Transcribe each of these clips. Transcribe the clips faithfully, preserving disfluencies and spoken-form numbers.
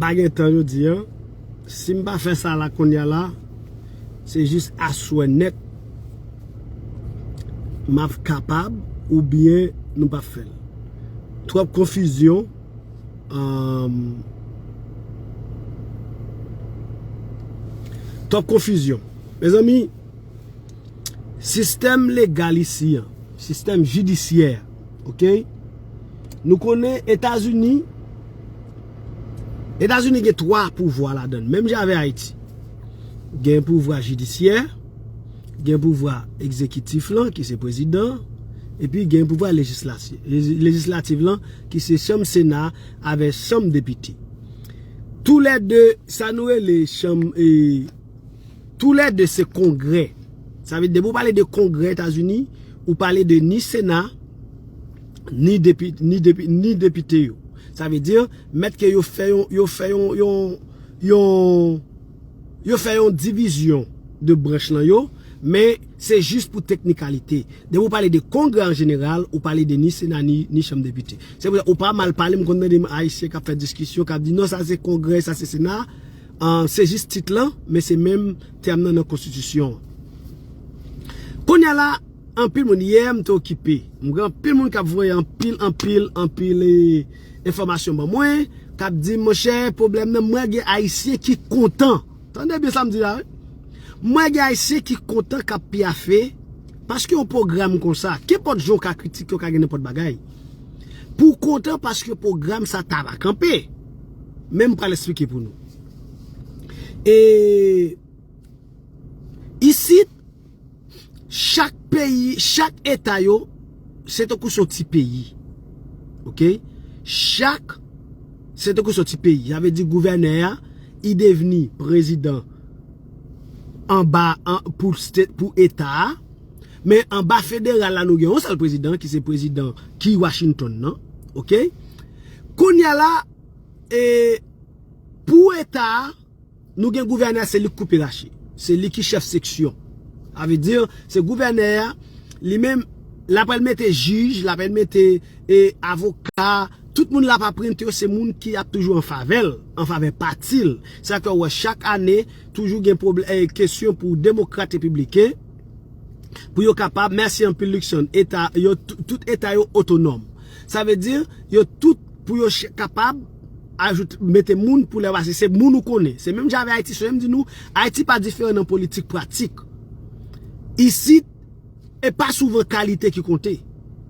pa gen tan jodi a. Si m pa fè sa la kounye a la, se jis aswè nèt m ap kapab oubyen nou p ap fè l. Twòp konfizyon. Anm, twòp konfizyon. Mezanmi, sistèm legal isi an, sistèm jidisyè, oke? Nou konnen Etazini, Etazini gen twa pouvwa ladan l, menm jan avè Ayiti. Gen pouvwa jidisyè, gen pouvwa egzekitif lan, ki se prezidan, epi gen pouvwa lejislati-, leji-, lejislatif lan, ki se chanm Sena avè chanm depite. Toulède, sa nou rele chanm, e, toulède se kongrè. Sa vle di, depi w pale de kongrè Etazini, ou pale de ni Sena, ni depi-, ni depi-, ni depite yo. Sa vle di, mèt ke yo fè yon, yo fè yon, yon, yon, yo fè yon divizyon de branch lan yo, men se jis pou teknikalite. Depi w pale de kongrè an jeneral, ou pale de ni Sena, ni, ni chanm depite. Se pou sa, ou pa mal pale, m konn tande Ayisyen k ap fè diskisyon, k ap di, "Non, sa se kongrè, sa se Sena." An, se jis tit lan, men se menm tèm nan nan konstitisyon an. Kounye a la, anpil moun, yè m te okipe. M gen anpil moun k ap voye anpil, anpil, anpil, e, enfòmasyon ban mwen, k ap di, "Monchè, pwoblèm nan, mwen gen Ayisyen ki kontan." Tande byen sa m di la, wi. Mwen gen Ayisyen ki kontan, k ap pyafe, paske yon pwogram konsa, kenpòt jan w ka kritike, w ka gen nenpòt bagay. Pou w kontan, paske pwogram sa ta va kanpe. Men m pral eksplike pou nou. E isit, chak peyi, chak eta yo, se tankou se yon ti peyi. Oke? Chak, se tankou se yon ti peyi. Sa vle di gouvènè a, i devni prezidan anba, an, pou state, pou eta a. Men anba federal la, nou gen yon sèl prezidan, ki se prezidan ki Washington nan. Oke? Kounye a la, e, pou eta a, nou gen gouvènè a, se li k koupe rache. Se li ki chèf seksyon. Sa vle di, se gouvènè a, li menm, l ap al mete jij, l ap al mete, e, avoka, tout moun l ap apwente yo, se moun ki ap toujou an favè l, an favè pati l. Sa fè w wè chak ane, toujou gen pwoblè-, e, kesyon pou demokrat, repibliken, pou yo kapab, mèsi anpil Luckson, eta, yo, tout, tout eta yo otonòm. Sa vle di, yo tout pou yo ch-, kapab ajoute, mete moun pou lè pase. Se moun ou konnen. Se menm jan avè Ayiti. Se menm di nou, Ayiti pa diferan nan politik pratik. Isit, e pa souvan kalite ki konte.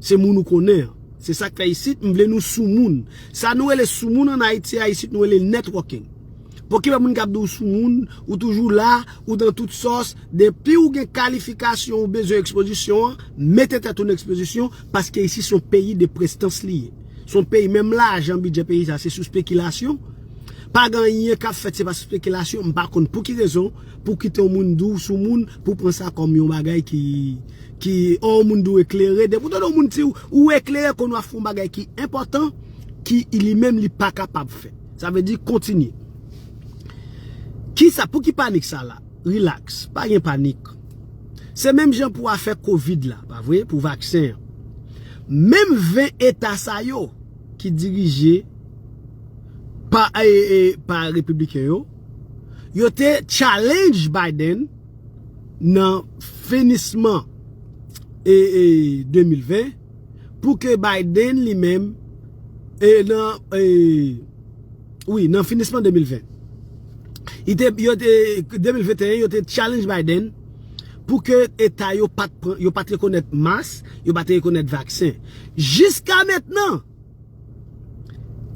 Se moun ou konnen an. Se sa k fè isit, m vle nou sou moun. Sa nou rele sou moun an Ayiti a, isit nou rele networking. Pokipè moun k ap di w sou moun, ou toujou la, ou nan tout sòs. Depi ou gen kalifikasyon, ou bezwen ekspozisyon an, mete tèt ou nan ekspozisyon, paske isi se yon peyi de prestans li ye. Se yon peyi, menm lajan, bidjè peyi sa, se sou spekilasyon. Pa gen anyen k ap fèt, se pa sou spekilasyon. M pa konn pou ki rezon, pou kite yon moun di w sou moun, pou pran sa kòm yon bagay ki, ki, o, yon moun di w eklere. Depi w tande yon moun di w, ou eklere, konn w ap fè yon bagay ki enpòtan, ki li menm li pa kapab fè. Sa vle di kontinye. Kisa, pou ki panik sa la? Relax, pa gen panik. Se menm jan pou afè kovid la, pa vre, pou vaksen an. Menm ven eta sa yo ki dirije pa, e, e, pa repibliken yo, yo te challenge Biden nan finisman, e, e, de mil ven, pou ke Biden li menm, e, nan, e, wi, nan finisman de mil ven. Li te, yo te, de mil venteyen, yo te challenge Biden pou ke eta yo pa t pran, yo pa t rekonèt mas, yo pa t rekonèt vaksen. Jiska mentnan,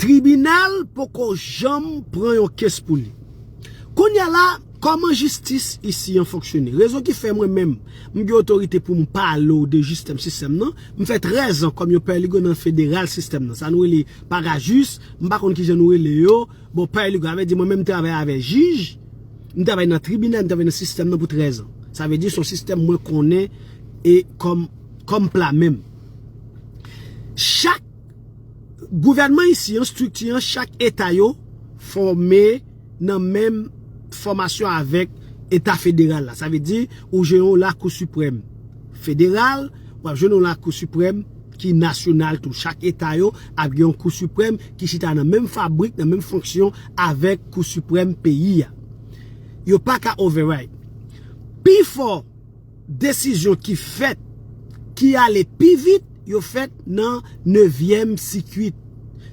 tribinal poko janm pran yon kes pou li. Kounye a la, kòman jistis isi an fonksyone? Rezon ki fè mwen menm, m gen otorite pou m pale w de sistèm, sistèm nan. M fè trèz an kòm yon paralegal nan federal sistèm nan. Sa nou rele parajis, m pa konn kijan nou rele yo. Bon, paralegal, sa vle di mwen menm m travay avè jij, m travay nan tribinal, m travay nan sistèm nan pou trèz an. Sa vle di se yon sistèm mwen konnen e kòm, kòm pla menm. Chak gouvènman isi an, estrikti an, chak eta yo fòme nan menm fòmasyon avèk eta federal la. Sa vle di, ou jwenn yon Lakou Siprèm federal, w ap jwenn yon Lakou Siprèm ki nasyonal tou. Chak eta yo ap gen yon Kou Siprèm ki chita nan menm fabrik, nan menm fonksyon avèk Kou Siprèm peyi a. Yo pa ka override. Pifò desizyon ki fèt, ki ale pi vit, yo fèt nan nevyèm sikwit.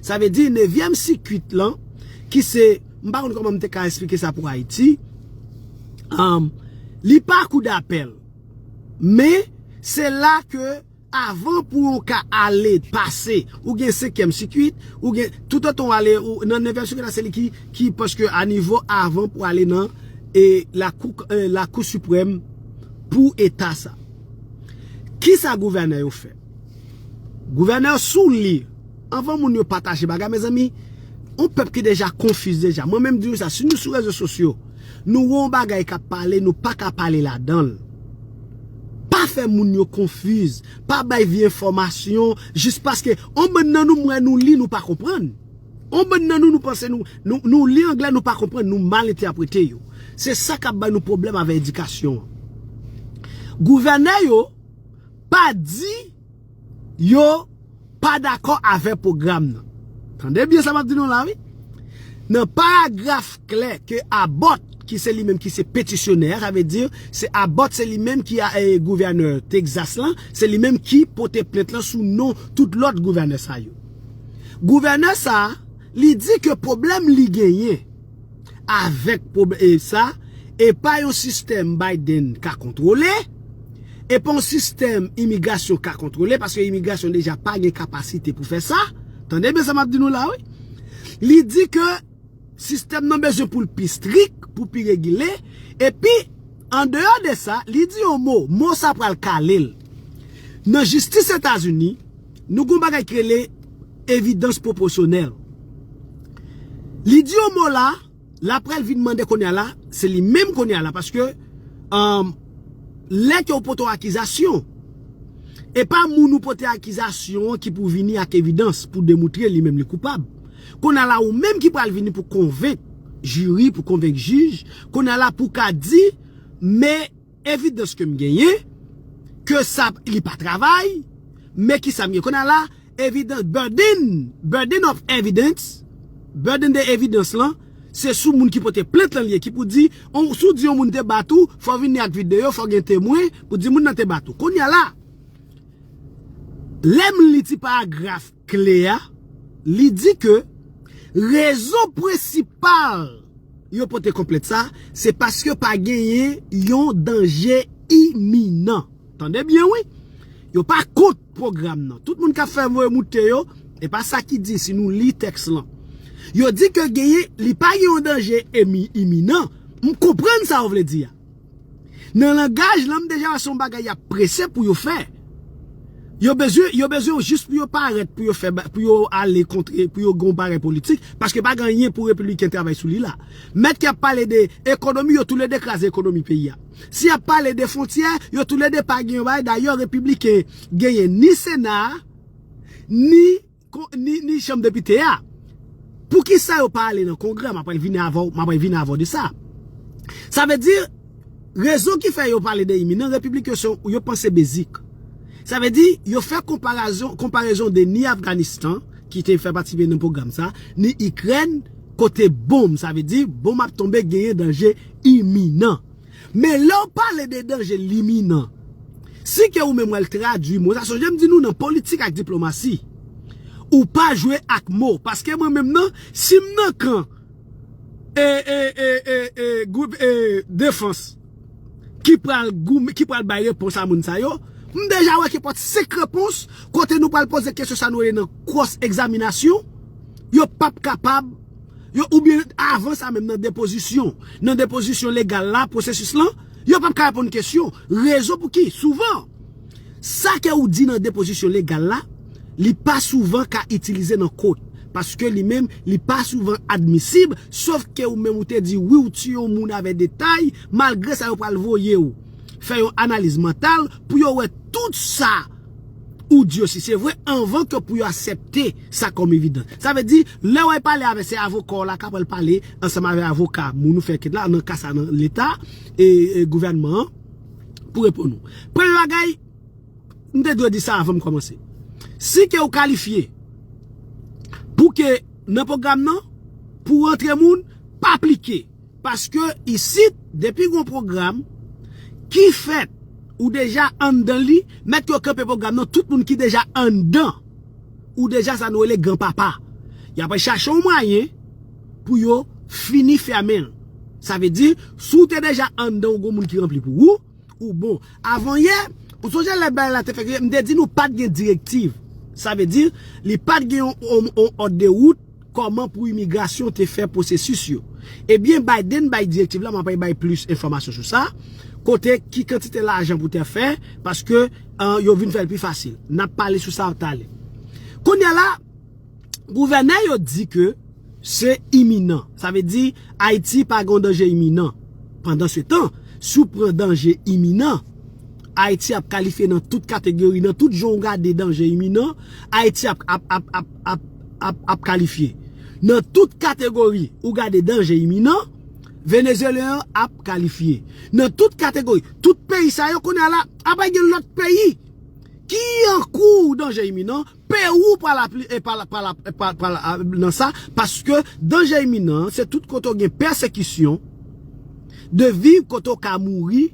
Sa vle di nevyèm sikwit lan, ki se, m pa konn kòman m te ka esplike sa pou Ayiti, um, li pa kou dapèl. Men, se la ke avan pou yon ka ale pase, ou gen senkyèm sikwit, ou gen, toutotan w ale ou, nan nevyèm sikwit la, se li ki, ki paske a nivo avan pou ale nan e, lakou, e, lakou siprèm pou eta sa. Kisa gouvènè yo fè? Gouvènè yo sou li, anvan moun yo pataje bagay, mezanmi, yon pèp ki deja konfiz deja. Mwen menm di nou sa, si nou sou rezo sosyo, nou wè yon bagay k ap pale, nou pa ka pale ladan l. Pa fè moun yo konfiz, pa bay vye enfòmasyon, jis paske yon bann nan nou, m wè nou li, nou pa konprann. Yon bann nan nou, nou panse nou, nou, nou li anglè, nou pa konprann, nou mal entèprete yo. Se sa k ap bay nou pwoblèm avèk edikasyon an. Gouvènè yo pa di yo pa dakò avèk pwogram nan. Tande byen sa m ap di nou la, wi. Nan paragraf klè ke Abbott, ki se li menm ki se petisyonè a, sa vle di, se Abbott, se li menm ki a, e, gouvènè Texas lan, se li menm ki pote plent lan sou non tout lòt gouvènè sa yo. Gouvènè sa, li di ke pwoblèm li genyen avèk pwob-, e, sa, e pa yon sistèm Biden ka kontwole, e pa yon sistèm imigrasyon ka kontwole, paske imigrasyon deja pa gen kapasite pou fè sa. Tande byen sa m ap di nou la, wi. Li di ke sistèm nan bezwen pou l pi strik, pou pi regile, epi, andeyò de sa, li di yon mo, mo sa pral kale l. Nan jistis Etazini, nou gen yon bagay ki rele evidans pwopòsyonèl. Li di yon mo la, l ap pral vin mande kounye a la, se li menm kounye a la, paske, um, lè ke w pote yon akizasyon, e pa moun ou pote akizasyon an ki pou vini ak evidans pou demontre li menm li koupab. Kounye a la, ou menm ki pral vini pou konvenk jiri, pou konvenk jij, kounye a la pou ka di, men evidans ke m genyen, ke sa li pa travay, men ki sa m gen. Kounye a la, evidans, burden, burden of evidence, burden de evidence lan, se sou moun ki pote plent lan li ye, ki pou di, on, si w di yon moun te bat ou, fò w vini ak videyo, fò w gen temwen, pou di moun nan te bat ou. Kounye a la, lè m li ti paragraf kle a, li di ke rezon prensipal yo pote konplent sa, se paske pa genyen yon danje iminan. Tande byen, wi. Yo pa kont pwogram nan. Tout moun k ap fè voye moute yo, e pa sa ki di si nou li tèks lan. Yo di ke genyen, li pa gen yon danje emi-, iminan. M konprann sa w vle di a. Nan langaj lan, m deja wè se yon bagay y ap prese pou yo fè. Yo bezwen, yo bezwen w jis pou yo parèt, pou yo fè, ba- pou yo ale kontre, pou yo gen yon bagay politik, paske pa gen anyen pou repibliken travay sou li la. Mèt k ap pale de ekonomi, yo toulede kraze ekonomi peyi a. Si y ap pale de fwontyè, yo toulede pa gen yon bagay. Dayè, repibliken genyen ni Sena a, ni, ko- ni, ni Chanm Depite a. Poukisa yo pa ale nan Kongrè? M ap vini avè w, m ap vini avè w de sa. Sa vle di, rezon ki fè yo pale de iminan, repibliken se, yo panse bezik. Sa vle di, yo fè konparezon, konparezon de ni Afganistan, ki te fè pati nan pwogram sa, ni Ikrèn, kote bonm, sa vle di, bonm ap tonbe, genyen danje iminan. Men lè w pale de danje iminan, si ke ou menm w al tradui mo sa, sonje m di nou nan politik ak diplomasi, ou pa jwe ak mo. Paske mwen menm nan, si m nan kan e, e, e, e, e, gwoup, e, defans ki pral goumen, ki pral bay repons a moun sa yo, m deja wè ke pòt senk repons, kote nou pral poze kesyon sa nou rele nan cross examination, yo p ap kapab, yo, oubyen avan sa menm nan depozisyon, nan depozisyon legal la, pwosesis lan, yo p ap ka reponn kesyon. Rezon pou ki, souvan, sa ke ou di nan depozisyon legal la, li pa souvan ka itilize nan kot. Paske li menm, li pa souvan admisib, sof ke ou menm ou te di wi, ou tiye yon moun avèk detay, malgre sa yo pral voye w fè yon analiz mantal pou yo wè tout sa ou di yo si se vre anvan ke pou yo aksepte sa kòm evidans. Sa vle di, lè w al pale avè se avoka w la k ap al pale ansanm avè avoka moun ou fè kèt la, nan ka sa nan Leta e, e gouvènman an, pou reponn ou. Premye bagay, m te dwe di sa avan m kòmanse. Si ke ou kalifye pou ke nan pwogram nan, pou rantre moun, pa aplike. Paske isit, depi gon pwogram ki fèt, ou deja anndan li, mèt yo kanpe pwogram nan, tout moun ki deja anndan, ou deja sa nou rele granpapa. Y ap chache yon mwayen pou yo fini fèmen l. Sa vle di, si w te deja anndan, ou gon moun ki ranpli pou ou, ou bon. Avan yè, ou sonje lè bagay la te fèk rive, m te di nou pa t gen direktiv. Sa vle di, li pa t gen yon, yon, yon òd de wout kòman pou imigrasyon te fè pwosesis yo. Ebyen, Biden bay direktiv la, m ap bay plis enfòmasyon sou sa, kote ki kantite lajan pou te fè, paske, eh, yo vin fè l pi fasil. N ap pale sou sa talè. Kounye a la, gouvènè yo di ke se iminan. Sa vle di, Ayiti pa gen yon danje iminan. Pandansetan, si w pran danje iminan, Ayiti ap kalifye nan tout kategori, nan tout jan w gade danje iminan, Ayiti ap, ap, ap, ap, ap, ap, ap kalifye. Nan tout kategori, ou gade danje iminan, Venezuelyen an ap kalifye. Nan tout kategori, tout peyi sa yo kounye a la, apre gen lòt peyi ki an kou danje iminan, Pewou pral apli-, e pral, pral, pral, pral, a, nan sa, paske danje iminan, se tout kote w gen pèsekisyon, de viv kote w ka mouri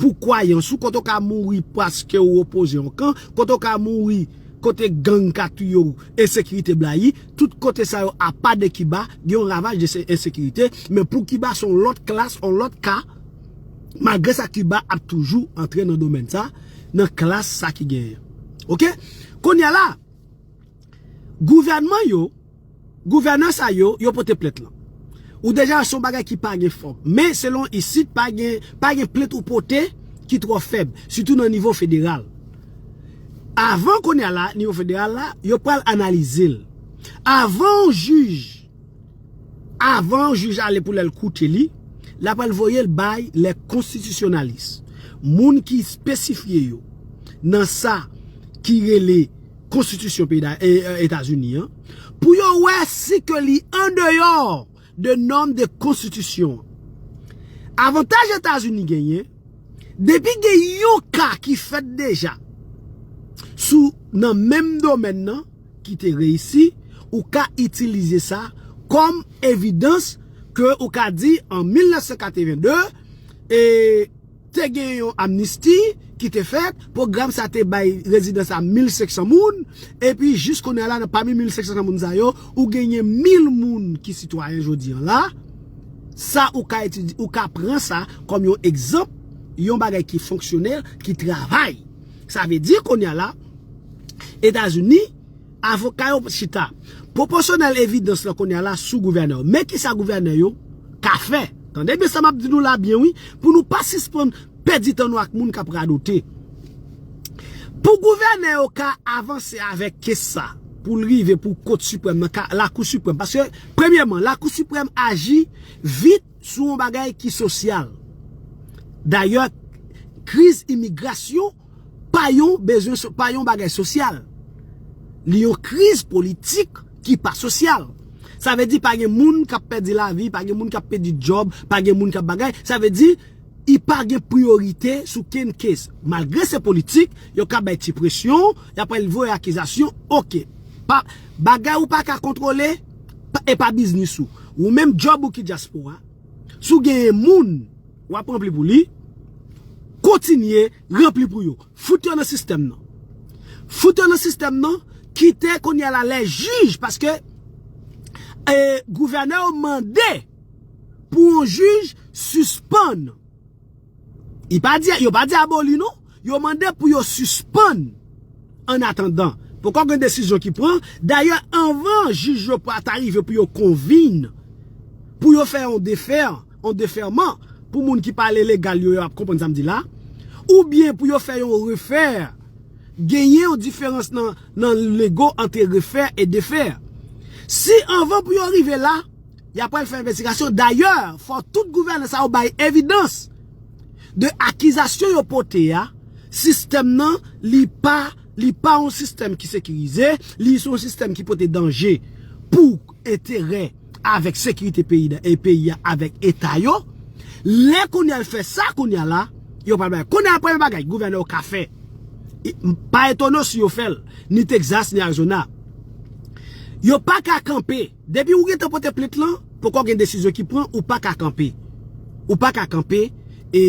pou kwayans ou, kote w ka mouri paske w opoze yon kan, kote w ka mouri kote gang ka touye w, ensekirite blayi, tout kote sa yo apa de Kiba, gen yon ravaj de se-, ensekirite, men pou Kiba se yon lòt klas, yon lòt ka, malgre sa Kiba ap toujou antre nan domèn sa, nan klas sa ki genyen. Oke? Kounye a la, gouvènman yo, gouvènè sa yo, yo pote plent lan. Ou deja wè se yon bagay ki pa gen fòm. Men selon isit, pa gen, pa gen plent ou pote ki twò fèb, sitou nan nivo federal. Avan kounye a la, nivo federal la, yo pral analize l. Avan yon jij, avan yon jij ale pou l al koute li, l ap al voye l bay lè konstitisyonalis. Moun ki espesifye yo nan sa ki rele konstitisyon peyi da, e, e, Etazini an, pou yo wè si ke li andeyò de nòm de konstitisyon an. Avantaj Etazini genyen, depi gen yon ka ki fèt deja sou nan menm domèn nan ki te reyisi, ou ka itilize sa kòm evidans ke ou ka di an mil nèf san katreven de, e, te gen yon amnisti ki te fèt, pwogram sa te bay rezidans a mil senk san moun, epi jis kounye a la, nan pami mil senk san moun sa yo, ou genyen mil moun ki sitwayen jodi an la, sa ou ka etidye, ou ka pran sa kòm yon egzanp, yon bagay ki fonksyonèl, ki travay. Sa vle di kounye a la, Etazini, avoka yo chita. Pwopòsyonèl evidans lan kounye a la sou gouvènè yo. Men kisa gouvènè yo ka fè? Tande byen sa m ap di nou la byen wi, pou nou pa sispann pèdi tan nou ak moun k ap radote. Pou gouvènè yo ka avanse avèk kes sa, pou l rive pou Kot Siprèm nan, ka, Lakou Siprèm, paske, premyèman, Lakou Siprèm aji vit sou yon bagay ki sosyal. Dayè, kriz imigrasyon pa yon bezwen so-, pa yon bagay sosyal. Li yon kriz politik ki pa sosyal. Sa vle di pa gen moun k ap pèdi lavi, pa gen moun k ap pèdi djòb, pa gen moun k ap bagay. Sa vle di, i pa gen priyorite sou kenn kes. Malgre se politik, yo ka bay ti presyon, y ap al voye akizasyon, oke. Pa, bagay ou pa ka kontwole, pa, e pa biznis ou. Ou menm djòb ou ki dyaspora. Si w genyen moun, w ap ranpli pou li, kontinye ranpli pou yo. Fout yo nan sistèm nan. Fout yo nan sistèm nan, kite kounye a la lè jij, paske, e, gouvènè yo mande pou yon jij sispann. Li pa di, yo pa di aboli non. Yo mande pou yo sispann annatandan. Poko gen desizyon ki pran. Dayè, anvan jij yo pa ta rive pou yo konvin, pou yo fè yon defè, yon defèman, pou moun ki pale legal yo, yo ap konprann sa m di la, oubyen pou yo fè yon refè, genyen yon diferans nan, nan lego ant refè e defè. Si anvan pou yo rive la, y ap pral fè envestigasyon. Dayè, fò tout gouvènè sa yo bay evidans de akizasyon yo pote a. Sistèm nan, li pa, li pa yon sistèm ki sekirize, li se yon sistèm ki pote danje pou enterè avèk sekirite peyi, e peyi a avèk eta yo. Lè kounye a l fè sa kounye a la, yo pral bay. Kounye a premye bagay gouvènè yo ka fè, I- m pa etone w si yo fè l, ni Texas, ni Arizona. Yo pa ka kanpe. Depi ou gentan pote plent lan, poko gen desizyon ki pran, ou pa ka kanpe. Ou pa ka kanpe, e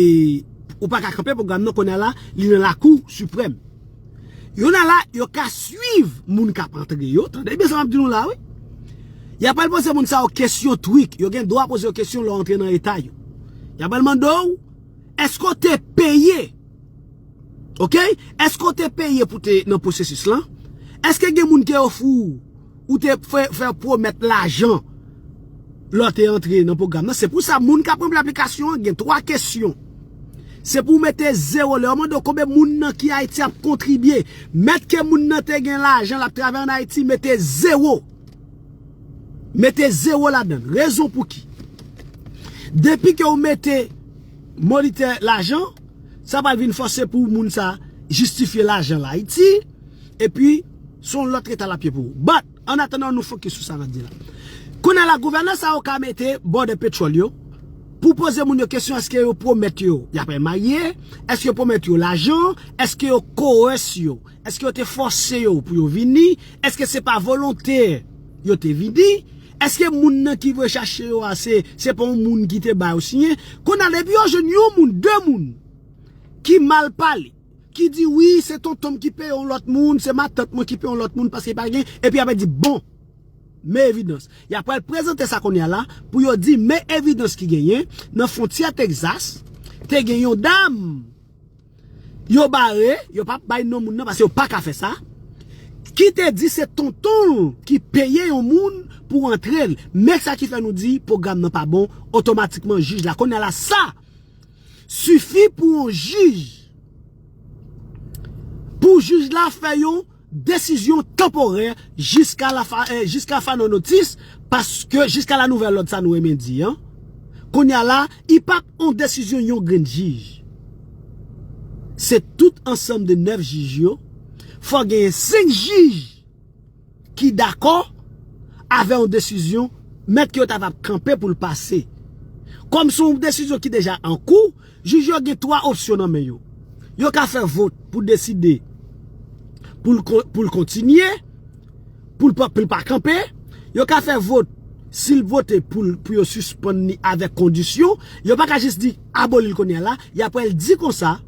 ou pa ka kanpe pwogram nan kounye a la, li nan lakou siprèm. Yo nan la, yo ka swiv moun k ap antre yo. Tande byen sa m ap di nou la, wi. Y ap al poze moun sa yo kesyon trik. Yo gen dwa poze yo kesyon lè w antre nan eta yo. Y ap al mande w, èske w te peye? Oke? Èske w te peye pou te nan pwosesis lan? Èske gen moun te ofri w, ou te fè, fè pwomèt lajan lè w te antre nan pwogram nan? Se pou sa, moun k ap ranpli aplikasyon an gen twa kesyon. Se pou w mete zewo. Lè yo mande w konbyen moun nan ki Ayiti ap kontribye, mèt ke moun nan te gen lajan l ap travay ann Ayiti, mete zewo. Mete zewo ladan l. Rezon pou ki? Depi ke w mete monitè lajan, sa pral vin fòse pou moun sa jistifye lajan l Ayiti, epi se yon lòt reta l ap ye pou ou. But, annatandan, nou fokis sou sa n ap di la. Kounye a la, gouvènè sa yo ka mete bòdè petwòl yo pou poze moun yo kesyon, èske yo pwomèt yo y ap marye, èske yo pwomèt yo lajan, èske yo kowès yo, èske yo te fòse yo pou yo vini, èske se pa volontè yo te vini, èske moun nan ki voye chache yo a se, se pa yon moun ki te ba yo siyen. Kounye a, depi yo jwenn yon moun, de moun ki mal pale, ki di, wi, se tonton m ki peye yon lòt moun, se matant mwen ki peye yon lòt moun paske pa gen, epi apre di, bon, men evidans. Y ap pral prezante sa kounye a la pou yo di men evidans ki genyen nan fwontyè Texas, te gen yon dam yo bare, yo p ap bay non moun nan paske yo pa ka fè sa, ki te di se tonton l ki peye yon moun pou antre l. Men sa ki fè nou di pwogram nan pa bon, otomatikman jij la. Kounye a la, sa sifi pou yon jij, pou jij la fè yon desizyon tanporè jiska la fa, eh, jiska fano notis, paske jiska la nouvèl lòd sa nou renmen di an. Kounye a la, i p ap yon desizyon yon grenn jij. Se tout ansanm de nèf jij yo. Fò genyen senk jij ki dakò avè yon desizyon mèt ke yo ta va kanpe pou l pase. Kòm se yon desizyon ki deja an kou, jij yo gen twa opsyon nan men yo. Yo ka fè vot pou deside pou l kon- pou l kontinye, pou l pa, pou l pa kanpe. Yo ka fè vot, si l vote pou l, pou yo sispann li avèk kondisyon. Yo pa ka jis di aboli l kounye a la. Y ap pral di konsa,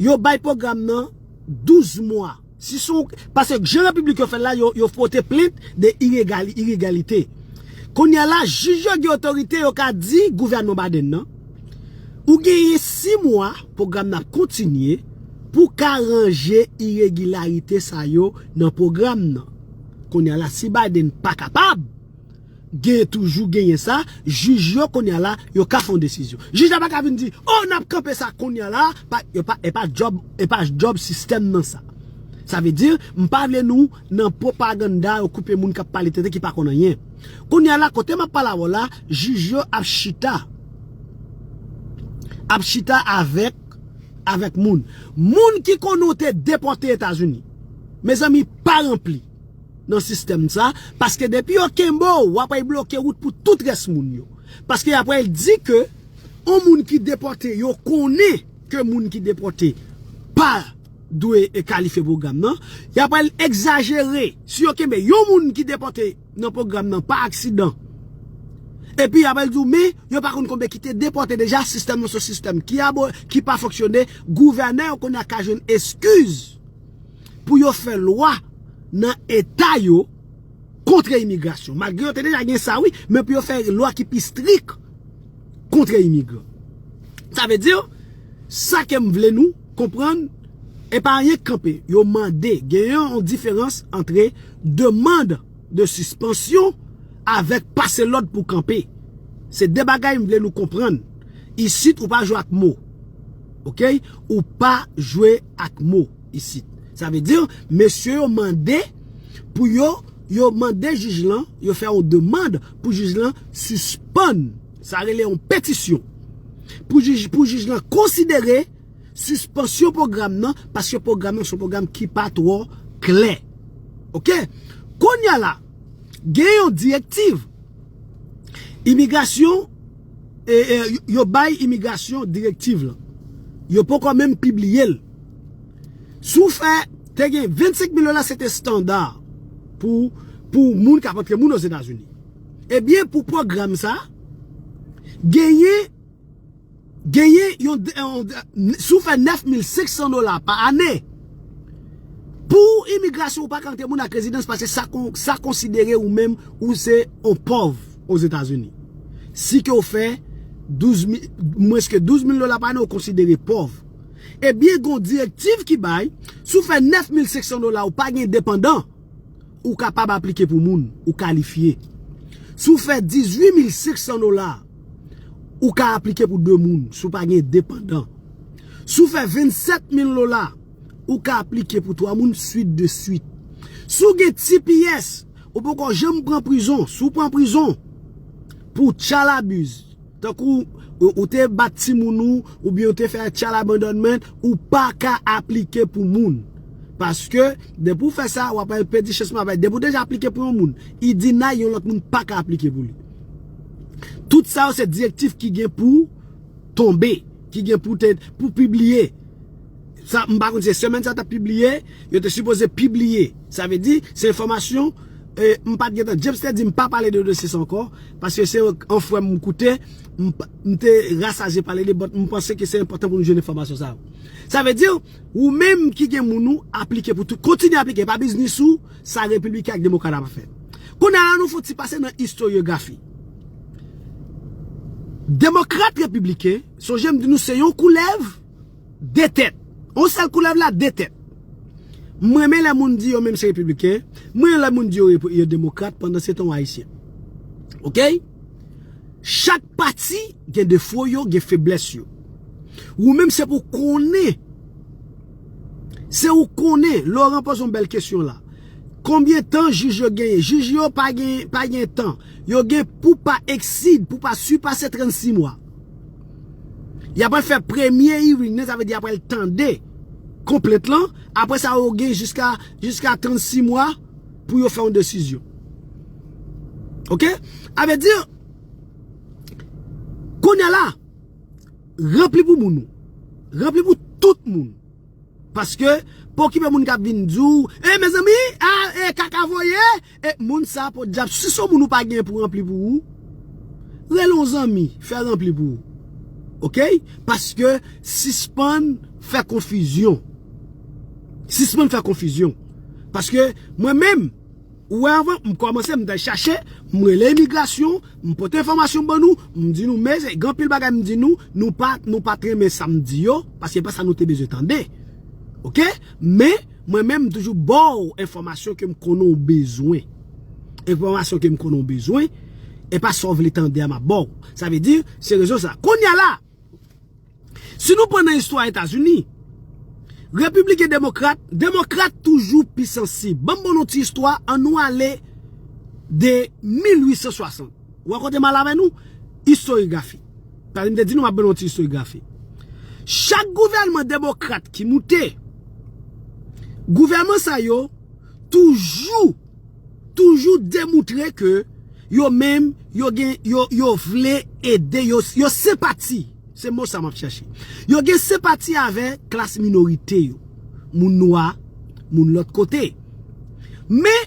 yo bay pwogram nan douz mwa. Si se yon, paske jan repiblik yo fè l la, yo, yo pote plent de iregali, iregalite. Kounye a la, jij yo gen otorite, yo ka di gouvènman Biden nan, ou genyen sis mwa, pwogram nan ap kontinye, pou w ka ranje iregilarite sa yo nan pwogram nan. Kounye a la, si Biden pa kapab, gen toujou genyen sa, jij yo kounye a la, yo ka fè yon desizyon. Jij la pa ka vin di, o, n ap kanpe sa kounye a la, pa, yo pa, e pa djòb, e pa djòb sistèm nan sa. Sa vle di, m pa vle nou nan pwopaganda, yo koupe moun k ap pale tenten ki pa konn anyen. Kounye a la, kote m ap pale avè w la, jij yo ap chita. Ap chita avèk, avèk moun. Moun ki konnen w te depòte Etazini. Mezanmi, pa ranpli nan sistèm sa, paske depi yo kenbe w, w ap al bloke wout pou tout rès moun yo. Paske y ap al di ke yon moun ki depòte, yo konnen ke moun ki depòte pa dwe e kalifye pwogram nan, y ap al egzajere. Si yo kenbe yon moun ki depòte nan pwogram nan pa aksidan, epi y ap al di w, men yo pa konn konbyen ki te depòte deja, sistèm nan se yon sistèm ki abo, ki pa fonksyone, gouvènè yo kounye a ka jwenn eskiz pou yo fè lwa nan eta yo kont imigrasyon. Malgre yo te deja gen sa, wi, men pou yo fè lwa ki pi strik kont imigran. Sa vle di, sa ke m vle nou konprann, e pa anyen k kanpe. Yo mande, genyen yon diferans antre demann de sispansyon avèk pase lòd pou kanpe. Se de bagay m vle nou konprann. Isit, ou pa jwe ak mo. Oke? Ou pa jwe ak mo isit. Sa vle di, mesye yo mande pou yo, yo mande jij lan, yo fè yon demann pou jij lan sispann. Sa rele yon petisyon. Pou jij, pou jij lan konsidere sispansyon pwogram nan, paske pwogram nan se yon pwogram ki pa twò klè. Oke? Kounye a la, gen yon direktiv. Imigrasyon, e, e, yo bay imigrasyon direktiv lan. Yo poko menm pibliye l. Si w fè, te gen vennsenk mil dola, se te estanda pou, pou moun k ap antre moun Ozetazini. Ebyen, pou pwogram sa, genyen, genyen yon, yon, si w fè nèf mil senk san dola pa ane, pou imigrasyon ou pa ka antre moun ak rezidans, paske sa, kon- sa konsidere ou menm ou se yon pòv Ozetazini. Si ke w fè douz mil, mwens ke douz mil dola pa ane, ou konsidere pòv. Ebyen, gon direktiv ki bay, si w fè nèf mil senk san dola, ou pa gen depandan, ou kapab aplike pou moun, ou kalifye. Si w fè dizuit mil senk san dola, ou ka aplike pou de moun, si w pa gen depandan. Si w fè vennsèt mil dola, ou ka aplike pou twa moun, swit de swit. Si w gen T P S, ou poko janm pran prizon. Si w pran prizon pou child abuse, tankou ou, ou te bat timoun ou, oubyen ou te fè child abandonment, ou pa ka aplike pou moun. Paske, depi w fè sa, w ap al pèdi chans mavay. Depi w deja aplike pou yon moun, i deny, yon lòt moun pa ka aplike pou li. Tout sa yo se direktiv ki gen pou tonbe, ki gen pou te, pou pibliye. Sa, m pa konn se semèn sa t ap pibliye, yo te sipoze pibliye. Sa vle di, se enfòmasyon, e, m pa t gentan, James te di m pa pale de dosye sa ankò, paske se yon frè m m koute, m pa- m te rasaje pale de, but m panse ke se enpòtan pou nou jwenn enfòmasyon sa yo. Sa vle di, ou menm ki gen moun ou, aplike pou tout, kontinye aplike, pa biznis ou, sa repibliken ak demokrat ap fè. Kounye a la, nou fon ti pase nan istoryografi. Demokrat, repibliken, sonje m di nou se yon koulèv de tèt. Yon sèl koulèv la, de tèt. M renmen lè moun di yo menm se repibliken, m renmen lè moun di yo, yo demokrat, pandan se tan w ayisyen. Oke? Chak pati gen defo yo, gen feblès yo. Ou menm se pou konnen, se ou konnen, Laurent poze yon bèl kesyon la. Konbyen tan jij yo genyen? Jij yo pa gen, pa gen tan. Yo gen pou pa exceed, pou pa sipase trannsis mwa. Y ap al fè premye hearing nan, sa vle di y ap al tande konplent lan. Apre sa, yo gen jiska, jiska trannsis mwa pou yo fè yon desizyon. Oke? A vle di, kounye a la, ranpli pou moun ou. Ranpli pou tout moun. Paske, pa okipe moun k ap vin di w, e mezanmi, a, e kaka voye, e moun sa podyab, si se yon moun ou pa gen pou ranpli pou ou, rele yon zanmi, fè ranpli pou ou. Oke? Paske, sispann fè konfizyon. Sispann fè konfizyon. Paske, mwen menm, ou wè anvan, m kòmanse, m t al chache, m rele imigrasyon, m pote enfòmasyon ban nou, m di nou, men, gen anpil bagay m di nou, nou pa, nou pa t renmen sa m di yo, paske se pa sa nou te bezwen tande. Oke? Men, mwen menm, m toujou ba w enfòmasyon ke m konnen w bezwen. Enfòmasyon ke m konnen w bezwen, e pa sa w vle tande a m ap ba w. Sa vle di, se rezon sa. Kounye a la, si nou pran nan istwa Etazini, repibliken, demokrat, demokrat toujou pi sansib. Ban m ba nou ti istwa, ann nou ale de mil uit san swasant. Ou wè kote m al avè nou? Istoryografi. Paske m te di nou m ap ba nou ti istoryografi. Chak gouvènman demokrat ki moute, gouvènman sa yo toujou, toujou demoutre ke yo menm, yo gen, yo, yo vle ede, yo, yo senpati. Se mo sa m ap chache. Yo gen senpati avè klas minorite yo. Moun nwa, moun lòt kote. Men,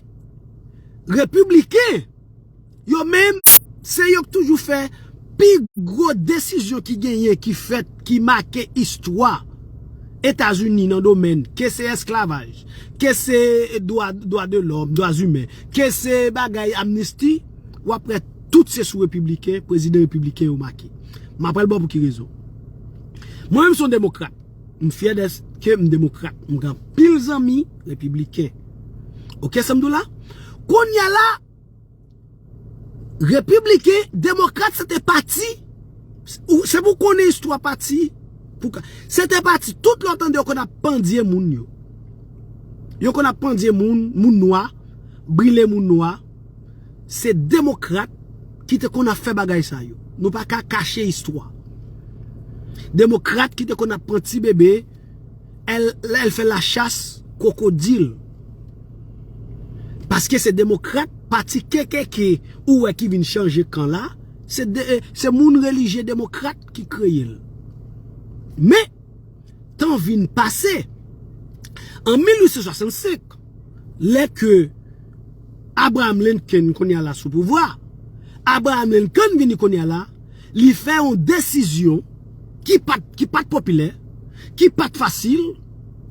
repibliken, yo menm, se yo k toujou fè pi gwo desizyon ki genyen, ki fèt, ki make istwa Etazini nan domèn, ke se esklavaj, ke se dwa, dwa de lòm, dwa imen, ke se bagay amnisti, w ap wè tout se sou repibliken, prezidan repibliken yo make. M ap pral ba w pou ki rezon. Mwen menm se yon demokrat. M fyè dèske m demokrat. M gen anpil zanmi repibliken. Oke, sa m di w la? Kounye a la, repibliken, demokrat, se te pati, ou- se pou konnen istwa pati, pou ka- se te pati, tout lè w tande yo konn ap pandye moun yo. Yo konn ap pandye moun, moun nwa, brile moun nwa. Se demokrat ki te konn ap fè bagay sa yo. Nou pa ka kache istwa. Demokrat ki te konn ap pran ti bebe, el, el fè lachas kwokodil. Paske se demokrat, pati K K K ou wè ki vin chanje kan la, se de, se moun relijye demokrat ki kreye l. Men, tan vin pase, An mil uit san swasannsenk, lè ke Abraham Lincoln kounye a la sou pouvwa, Abraham Lincoln vini kounye a la, li fè yon desizyon ki pa t, ki pa t popilè, ki pa t fasil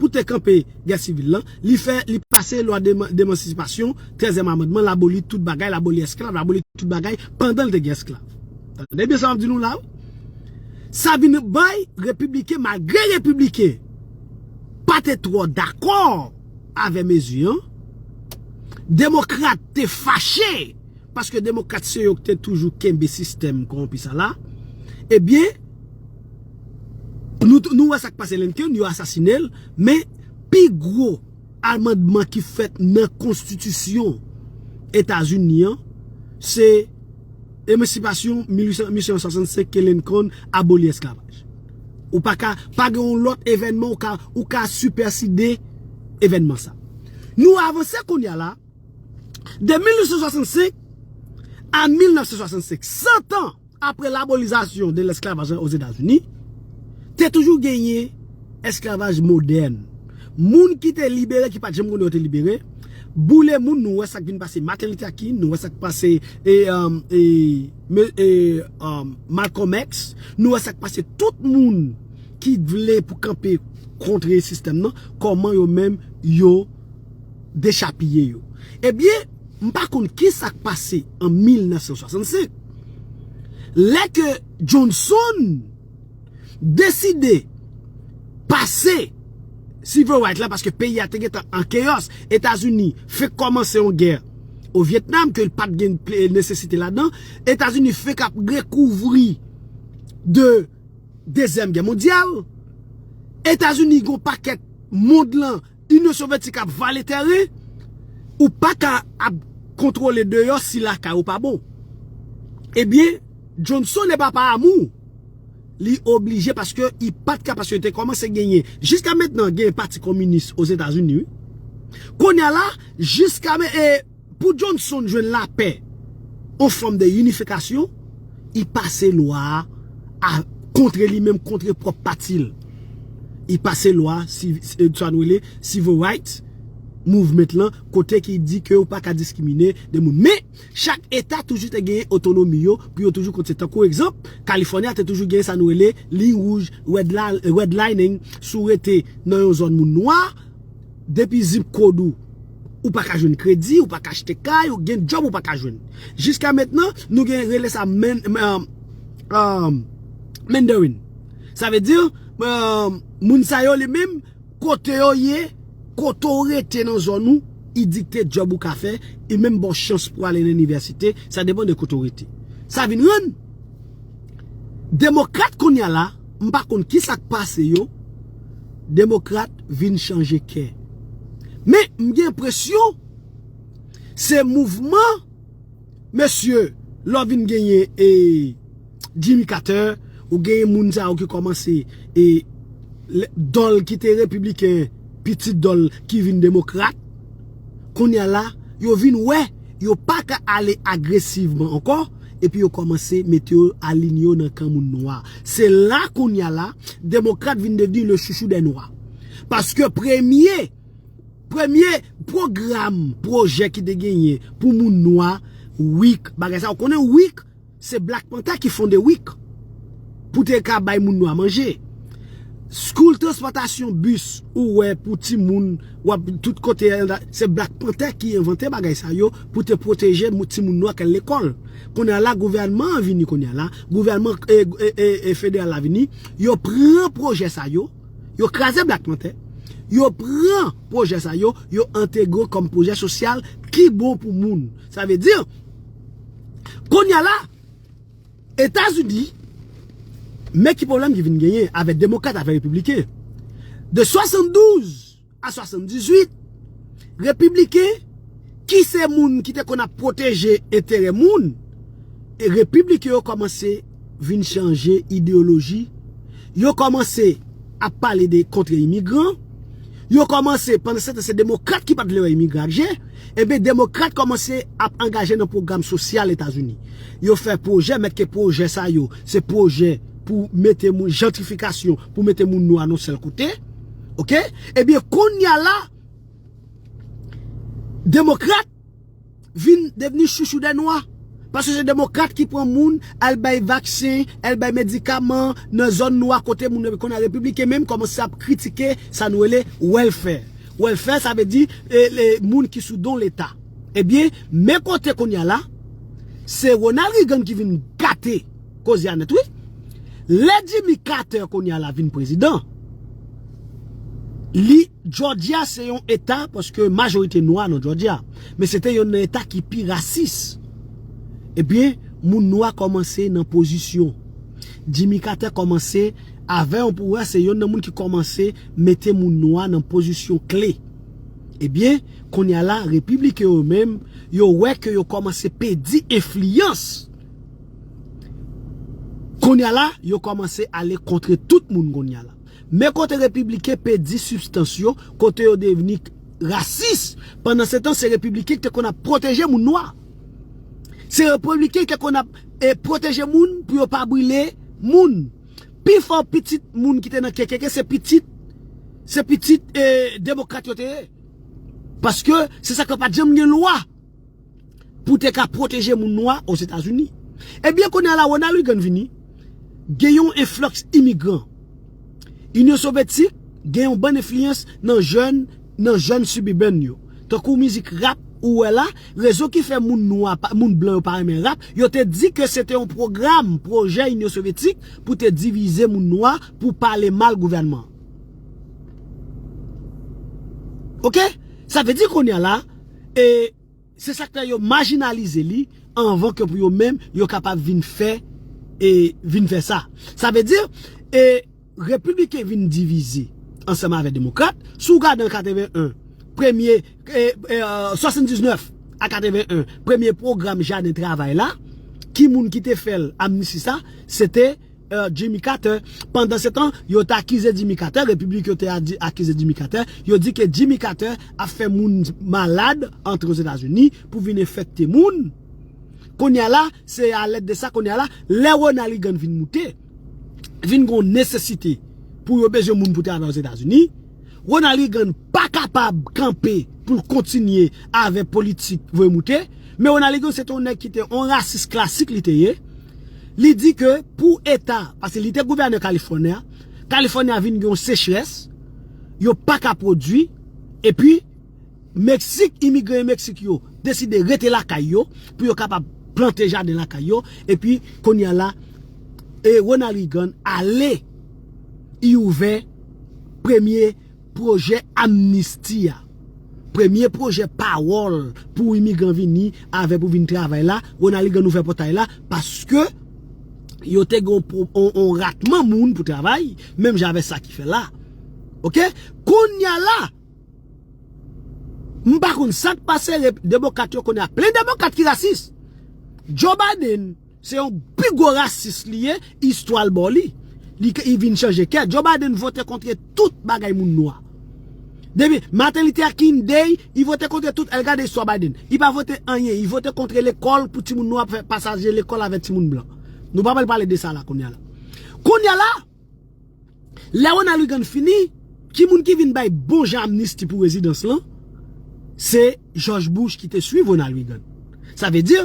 pou te kanpe gè sivil lan. Li fè, li pase lwa deman-, demansipasyon, trèzyèm amandman, l aboli tout bagay, l aboli esklav, l aboli tout bagay pandan l te gen esklav. Tande byen sa m ap di nou la, wi. Sa vin bay repibliken, malgre repibliken pa te twò dakò avè mezi an, demokrat te fache, paske demokrat se yo ki te toujou kenbe sistèm kòwonpi sa la, ebyen, nou, nou wè sa k pase Lincoln, yo asasine l, men pi gwo amandman ki fèt nan konstitisyon Etazini an, se emansipasyon mil uit san, mil uit san swasannsenk ke Lincoln aboli esklavaj. Ou pa ka, pa gen yon lòt evènman ou ka, ou ka sipèside evènman sa. Nou avanse kounye a la, de mil uit san swasannsenk a mil nèf san swasannsenk, san tan apre labolizasyon de lesklavaj an Ozetazini, te toujou genyen esklavaj modèn. Moun ki te libere, ki pa t janm konnen yo te libere, boule moun, nou wè sa k vin pase Martin Luther King, nou wè sa k pase e, um, e, me- e, um, Malcolm X, nou wè sa k pase tout moun ki vle pou kanpe kontre sistèm nan, kòman yo menm yo dechapiye yo. Ebyen, m pa konn ki sa k pase an mil nèf san swasannsenk. Lè ke Johnson deside pase civil right la, paske peyi a te gentan an keyòs, Etazini fenk kòmanse yon gè o Vyetnam, ke l pa t gen pl- nesesite ladan, Etazini fenk ap rekouvri de Dezyèm Gè Mondyal, Etazini gen yon pakèt mond lan, Inyon Sovyetik ap vale tèren, ou pa ka ap kontwole deyò si lakay ou pa bon. Ebyen, Johnson e papa Amou, li oblije paske li pa t ka, paske te kòmanse genyen, jiska mentnan, genyen pati kominis Ozetazini, wi. Kounye a la, jiska men, e, pou Johnson jwenn lapè, yon fòm de inifikasyon, li pase lwa a kontre li menm, kontre pwòp pati l. Li pase lwa, si, si, sa nou rele civil rights movement lan, kote ki di ke ou pa ka diskrimine de moun. Men, chak eta toujou te genyen otonomi yo, pou yo toujou konte. Tankou egzanp, Kalifòni a te toujou genyen sa nou rele liy wouj, red li- redlining, si w rete nan yon zòn moun nwa, depi zip kòd ou, ou pa ka jwenn kredi, ou pa ka achte kay, ou gen djòb, ou pa ka jwenn. Jiska mentnan, nou gen rele sa men, men, um, Mandarin. Sa vle di, um, moun sa yo li menm, kote yo ye, kote w rete nan zòn ou, li dikte djòb ou ka fè, li menm ba w chans pou ale nan inivèsite, sa depann de kote w rete. Sa vin rann demokrat kounye a la, m pa konn ki sa k pase yo, demokrat vin chanje kè. Men, m gen enpresyon, se mouvman, mesye, lè w vin genyen, e, Jimmy Carter, ou genyen moun sa yo ki kòmanse, e, le- Dole ki te repibliken, pitit Dole ki vin demokrat, kounye a la, yo vin wè, yo pa ka ale agresivman ankò, epi yo kòmanse mete yo, alinye yo nan kan moun nwa. Se la kounye a la, demokrat vin devni le chouchou des noirs. Paske premye, premye pwogram, pwojè ki te genyen pou moun nwa, wik, bagay sa, ou konnen wik, se Black Panther ki fonde wik pou te ka bay moun nwa manje. School transpòtasyon bis ou wè pou timoun, w ap tout kote, se Black Panther ki envante bagay sa yo pou te pwoteje mou- timoun nwa k al lekòl. Kounye a la, gouvènman an vini kounye a la, gouvènman, e, e, e, e federal la vini, yo pran pwojè sa yo, yo kraze Black Panther, yo pran pwojè sa yo, yo entegre kòm pwojè sosyal ki bon pou moun. Sa vle di, kounye a la, Etazini, men ki pwoblèm ki vin genyen avè demokrat, avè repibliken. De swasanndouz a swasanndizuit, repibliken, ki se moun ki te konn ap pwoteje enterè moun, e repibliken yo kòmanse vin chanje ideyoloji, yo kòmanse ap pale de kontre imigran, yo kòmanse, pandan se tan, se demokrat ki pa t vle wè imigran ak je, ebyen, demokrat kòmanse ap angaje nan pwogram sosyal Etazini. Yo fè pwojè, men ke pwojè sa yo, se pwojè pou mete moun, jantrifikasyon, pou mete moun nwa nan sèl kote. Ok? Ebyen, kounye a la, demokrat vin devni chouchou dè nwa. Paske se demokrat ki pran moun, al bay vaksen, al bay medikaman nan zòn nwa kote moun yo konn al. Repibliken menm kòmanse ap kritike sa nou rele welfare. Welfare, sa vle di e, e, moun ki sou don Leta. Ebyen, men kote kounye a la, se Ronald Reagan ki vin gate koze a nèt, wi. Lè Jimmy Carter kounye a la vin prezidan, li, Georgia se yon eta, paske majorite nwa nan Georgia. Men se te yonn nan eta ki pi rasis. Ebyen, moun nwa kòmanse nan pozisyon. Jimmy Carter kòmanse avè yon pouvwa, se yonn nan moun ki kòmanse mete moun nwa nan pozisyon kle. Ebyen, kounye a la, repibliken yo menm, yo wè ke yo kòmanse pèdi enfliyans. Kounye a la, yo kòmanse ale kontre tout moun kounye a la. Men kote repibliken pèdi sibstans yo, kote yo devni rasis. Pandan se tan, se repibliken ki te konn ap pwoteje moun nwa. Se repibliken ki te konn ap e, pwoteje moun pou yo pa brile moun. Pifò pitit moun ki te nan K K K se pitit, se pitit e, demokrat yo te ye. Paske se sa ke pa t janm gen lwa pou te ka pwoteje moun nwa Ozetazini. Ebyen, kounye a la, Ronald Reagan vini, gen yon enflòks imigran. Inyon Sovyetik gen yon bann enfliyans nan jèn, nan jèn suburban yo. Tankou mizik rap ou wè la, rezon ki fè moun nwa, pa- moun blan yo pa renmen rap, yo te di ke se te yon pwogram, pwojè Inyon Sovyetik pou te divize moun nwa, pou pale mal gouvènman. Ok? Sa vle di kounye a la, e, se sa k fè yo majinalize li anvan ke pou yo menm, yo kapab vin fè, e, vin fè sa. Sa vle di, e, repibliken vin divize ansanm avè demokrat. Si w gade an katreven en, premye, e, e, swasann diznèf a katreven en, premye pwogram jaden travay la, ki moun ki te fè l, amnisti sa, se te e, Jimmy Carter. Pandan se tan, yo te akize Jimmy Carter, repiblik yo te adi- akize Jimmy Carter, yo di ke Jimmy Carter ap fè moun malad antre Ozetazini pou vin enfekte moun. Kounye a la, se alèd de sa, kounye a la, lè Ronald Reagan vin moute, vin gon nesesite pou yo bezwen moun pou travay Ozetazini, Ronald Reagan pa kapab kanpe pou l kontinye avè politik voye moute, men Ronald Reagan se te yon nèg ki te yon rasis klasik li te ye. Li di ke pou eta, paske li te gouvènè Kalifòni a, Kalifòni a vin gen yon sechrès, yo pa ka pwodui, epi Meksik, imigran Meksik yo deside rete lakay yo pou yo kapab plante jaden lakay yo, epi kounye a la, e Ronald Reagan ale, li ouvè premye pwojè amnisti a. Premye pwojè pawòl pou imigran vini avè pou vin travay la, Ronald Reagan ouvè pòtay la paske yo te gen yon, yon, yon ratman moun pou travay, menm jan avè sa ki fè la. Ok? Kounye a la, m pa konn sa k pase, demokrat yo kounye a, plen demokrat ki rasis. Joe Biden, se yon pi gwo rasis li ye, istwa l ba w li. Li, li vin chanje kè. Joe Biden vote kontre tout bagay moun nwa. Depi Martin Luther King Day, li vote kontre tout, al gade istwa Biden. Li pa vote anyen, li vote kontre lekòl pou timoun nwa fè pasaje lekòl avèk timoun blan. Nou pa pral pale de sa la kounye a la. Kounye a la, lè Ronald Reagan fini, ki moun ki vin bay bon jan amnisti pou rezidans lan? Se George Bush ki te swiv Ronald Reagan. Sa vle di,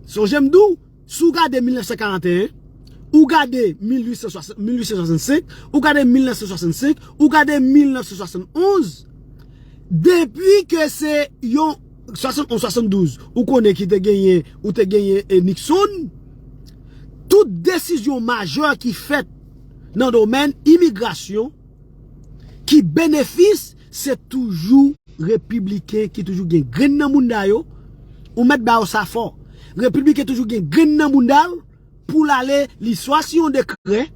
sonje m di w, si w gade mil nèf san karant e en, ou gade mil uit san swasann, mil uit san swasann senk, ou gade mil nèf san swasann senk, ou gade mil nèf san swasann onz, depi ke se yon swasann onz, swasann douz, ou konnen ki te genyen, ou te genyen e Nixon, tout desizyon majè ki fèt nan domèn imigrasyon, ki benefis, se toujou repibliken ki toujou gen grenn nan mounda yo. Ou mèt ba yo sa fò. Repibliken toujou gen grenn nan mounda l pou l ale, li swa si yon dekrè,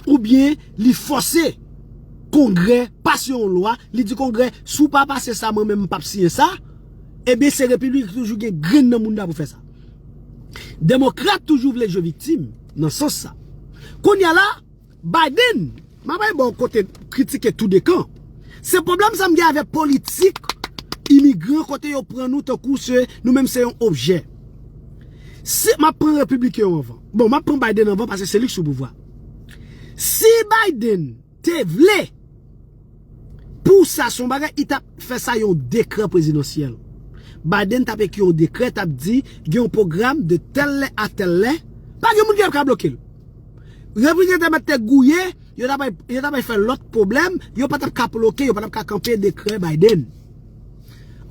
oubyen li fòse Kongrè pase yon lwa, li di Kongrè, si w pa pase sa, mwen menm m p ap siyen sa. Ebyen, se repibliken ki toujou gen grenn nan mounda pou fè sa. Demokrat toujou vle jwe viktim nan sans sa. Kounye a la, Biden, m ap ba w kote kritike tou de kan. Se pwoblèm sa m gen avèk politik imigran kote yo pran nou tankou se nou menm se yon objè. Si m ap pran repibliken yo anvan. Bon, m ap pran Biden anvan paske se li k sou pouvwa. Si Biden te vle Pou sa, se yon bagay, li t ap fè sa yon dekrè prezidansyèl. Biden t ap ekri yon dekrè, t ap di, gen yon pwogram de tèl lè a tèl lè, pa gen moun ki ap ka bloke l. Reprezantan mèt te gouye, yo t ap, yo t ap fè lòt pwoblèm, yo pa t ap ka bloke, yo pa t ap ka kanpe dekrè Biden.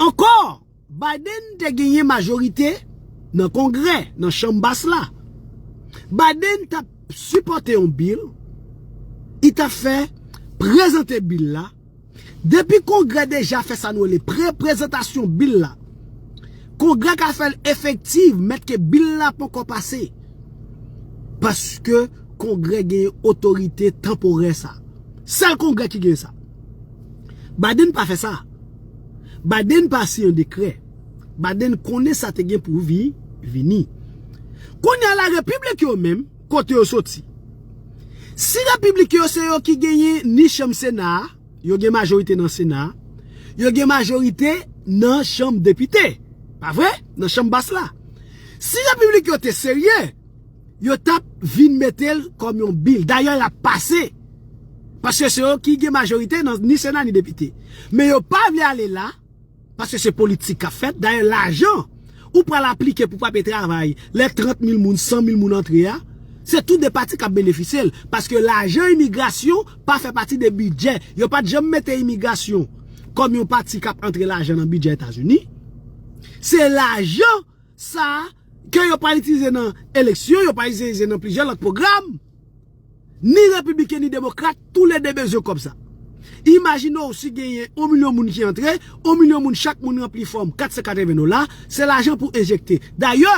Ankò, Biden te genyen majorite nan Kongrè, nan chanm bas la. Biden t ap sipòte yon bil, li t ap fè prezante bil la. Depi Kongrè deja fè sa nou rele pre-prezantasyon bil la, Kongrè ka fè l efektiv, mèt ke bil la poko pase. Paske Kongrè genyen otorite tanporè sa. Sèl Kongrè ki genyen sa. Biden pa fè sa. Biden pa siyen dekrè. Biden konnen sa te gen pou vi-, vini. Kounye a la, Repibliken yo menm, kote yo soti. Si Repibliken yo se yo ki genyen ni chanm Sena a, yo gen majorite nan Sena a, yo gen majorite nan chanm depite. Pa vre? Nan chanm bas la. Si Repibliken yo te serye, yo t ap vin mete l kòm yon bil. Dayè, l ap pase. Paske se yo ki gen majorite nan ni Sena ni depite. Men yo pa vle ale la, paske se politik k ap fèt. Dayè, lajan ou pral aplike pou pa peye travay, lè trant mil moun, san mil moun antre a, se tou de pati k ap benefisye l. Paske lajan imigrasyon pa fè pati de bidjè. Yo pa t janm mete imigrasyon kòm yon pati k ap antre lajan nan bidjè Etazini. Se lajan sa a ke yo pral itilize nan eleksyon, yo pral itilize nan plizyè lòt pwogram. Ni repibliken ni demokrat, toulede bezwen kòb sa. Imajine w si genyen yon milyon moun ki antre, yon milyon moun, chak moun ranpli fòm kat san katreven dola, se lajan pou enjekte. Dayè,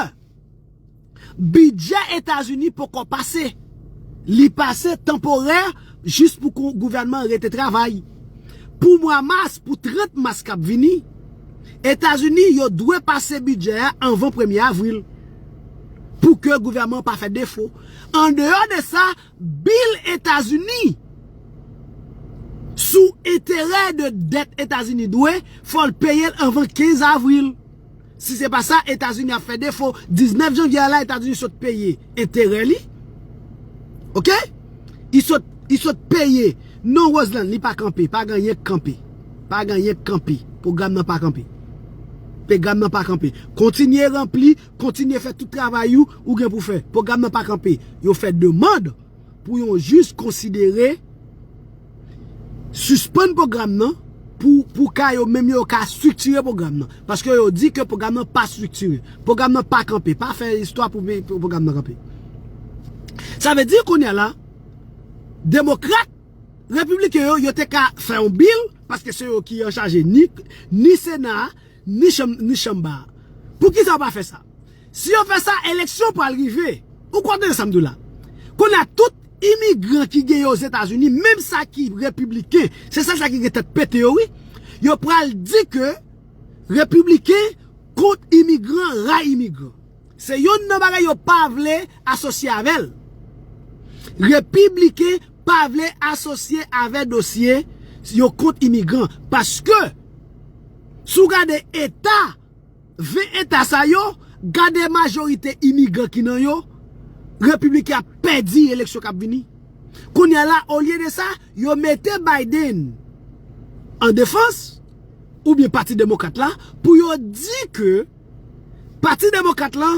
bidjè Etazini poko pase. Li pase tanporè, jis pou kou-, gouvènman an rete travay. Pou mwa mas, pou trant mas k ap vini, Etazini, yo dwe pase bidjè a anvan premye avril, pou ke gouvènman an pa fè defo. Andeyò de sa, bil Etazini sou enterè de dèt Etazini dwe, fò l peye l anvan kenz avril. Si se pa sa, Etazini ap fè defo. Diznèf janvye a la, Etazini sot peye enterè li. Oke? Li sot, li sot peye. Non, Roseland, li pa kanpe. Pa gen anyen k kanpe. Pa gen anyen k kanpe. Pwogram nan pa kanpe. Pwogram nan pa kanpe. Kontinye ranpli, kontinye fè tout travay ou, ou gen pou fè. Pwogram nan pa kanpe. Yo fè demann pou yon jij konsidere sispann pwogram nan, pou, pou ka yo menm yo ka estriktire pwogram nan. Paske yo di ke pwogram nan pa estriktire. Pwogram nan pa kanpe. Pa fè istwa pou, pou pwogram nan kanpe. Sa vle di kounye a la, demokrat, repibliken yo, yo te ka fè yon bil, paske se yo ki anchaje ni, ni Sena a, ni chanm, ni chanm ba a. Poukisa yo pa fè sa? Si yo fè sa, eleksyon pral rive. Ou konprann sa m di w la? Kounye a, tout imigran ki genyen Ozetazini, menm sa ki repibliken, se sèl sa ki gen tèt pete yo, wi. Yo pral di ke repibliken kont imigran, ray imigran. Se youn nan bagay yo pa vle asosye avè l. Repibliken pa vle asosye avè dosye yo kont imigran. Paske, si w gade eta, ven eta sa yo, gade majorite imigran ki nan yo, repibliken ap pèdi eleksyon k ap vini. Kounye a la, olye de sa, yo mete Biden an defans, oubyen Pati Demokrat la, pou yo di ke Pati Demokrat la,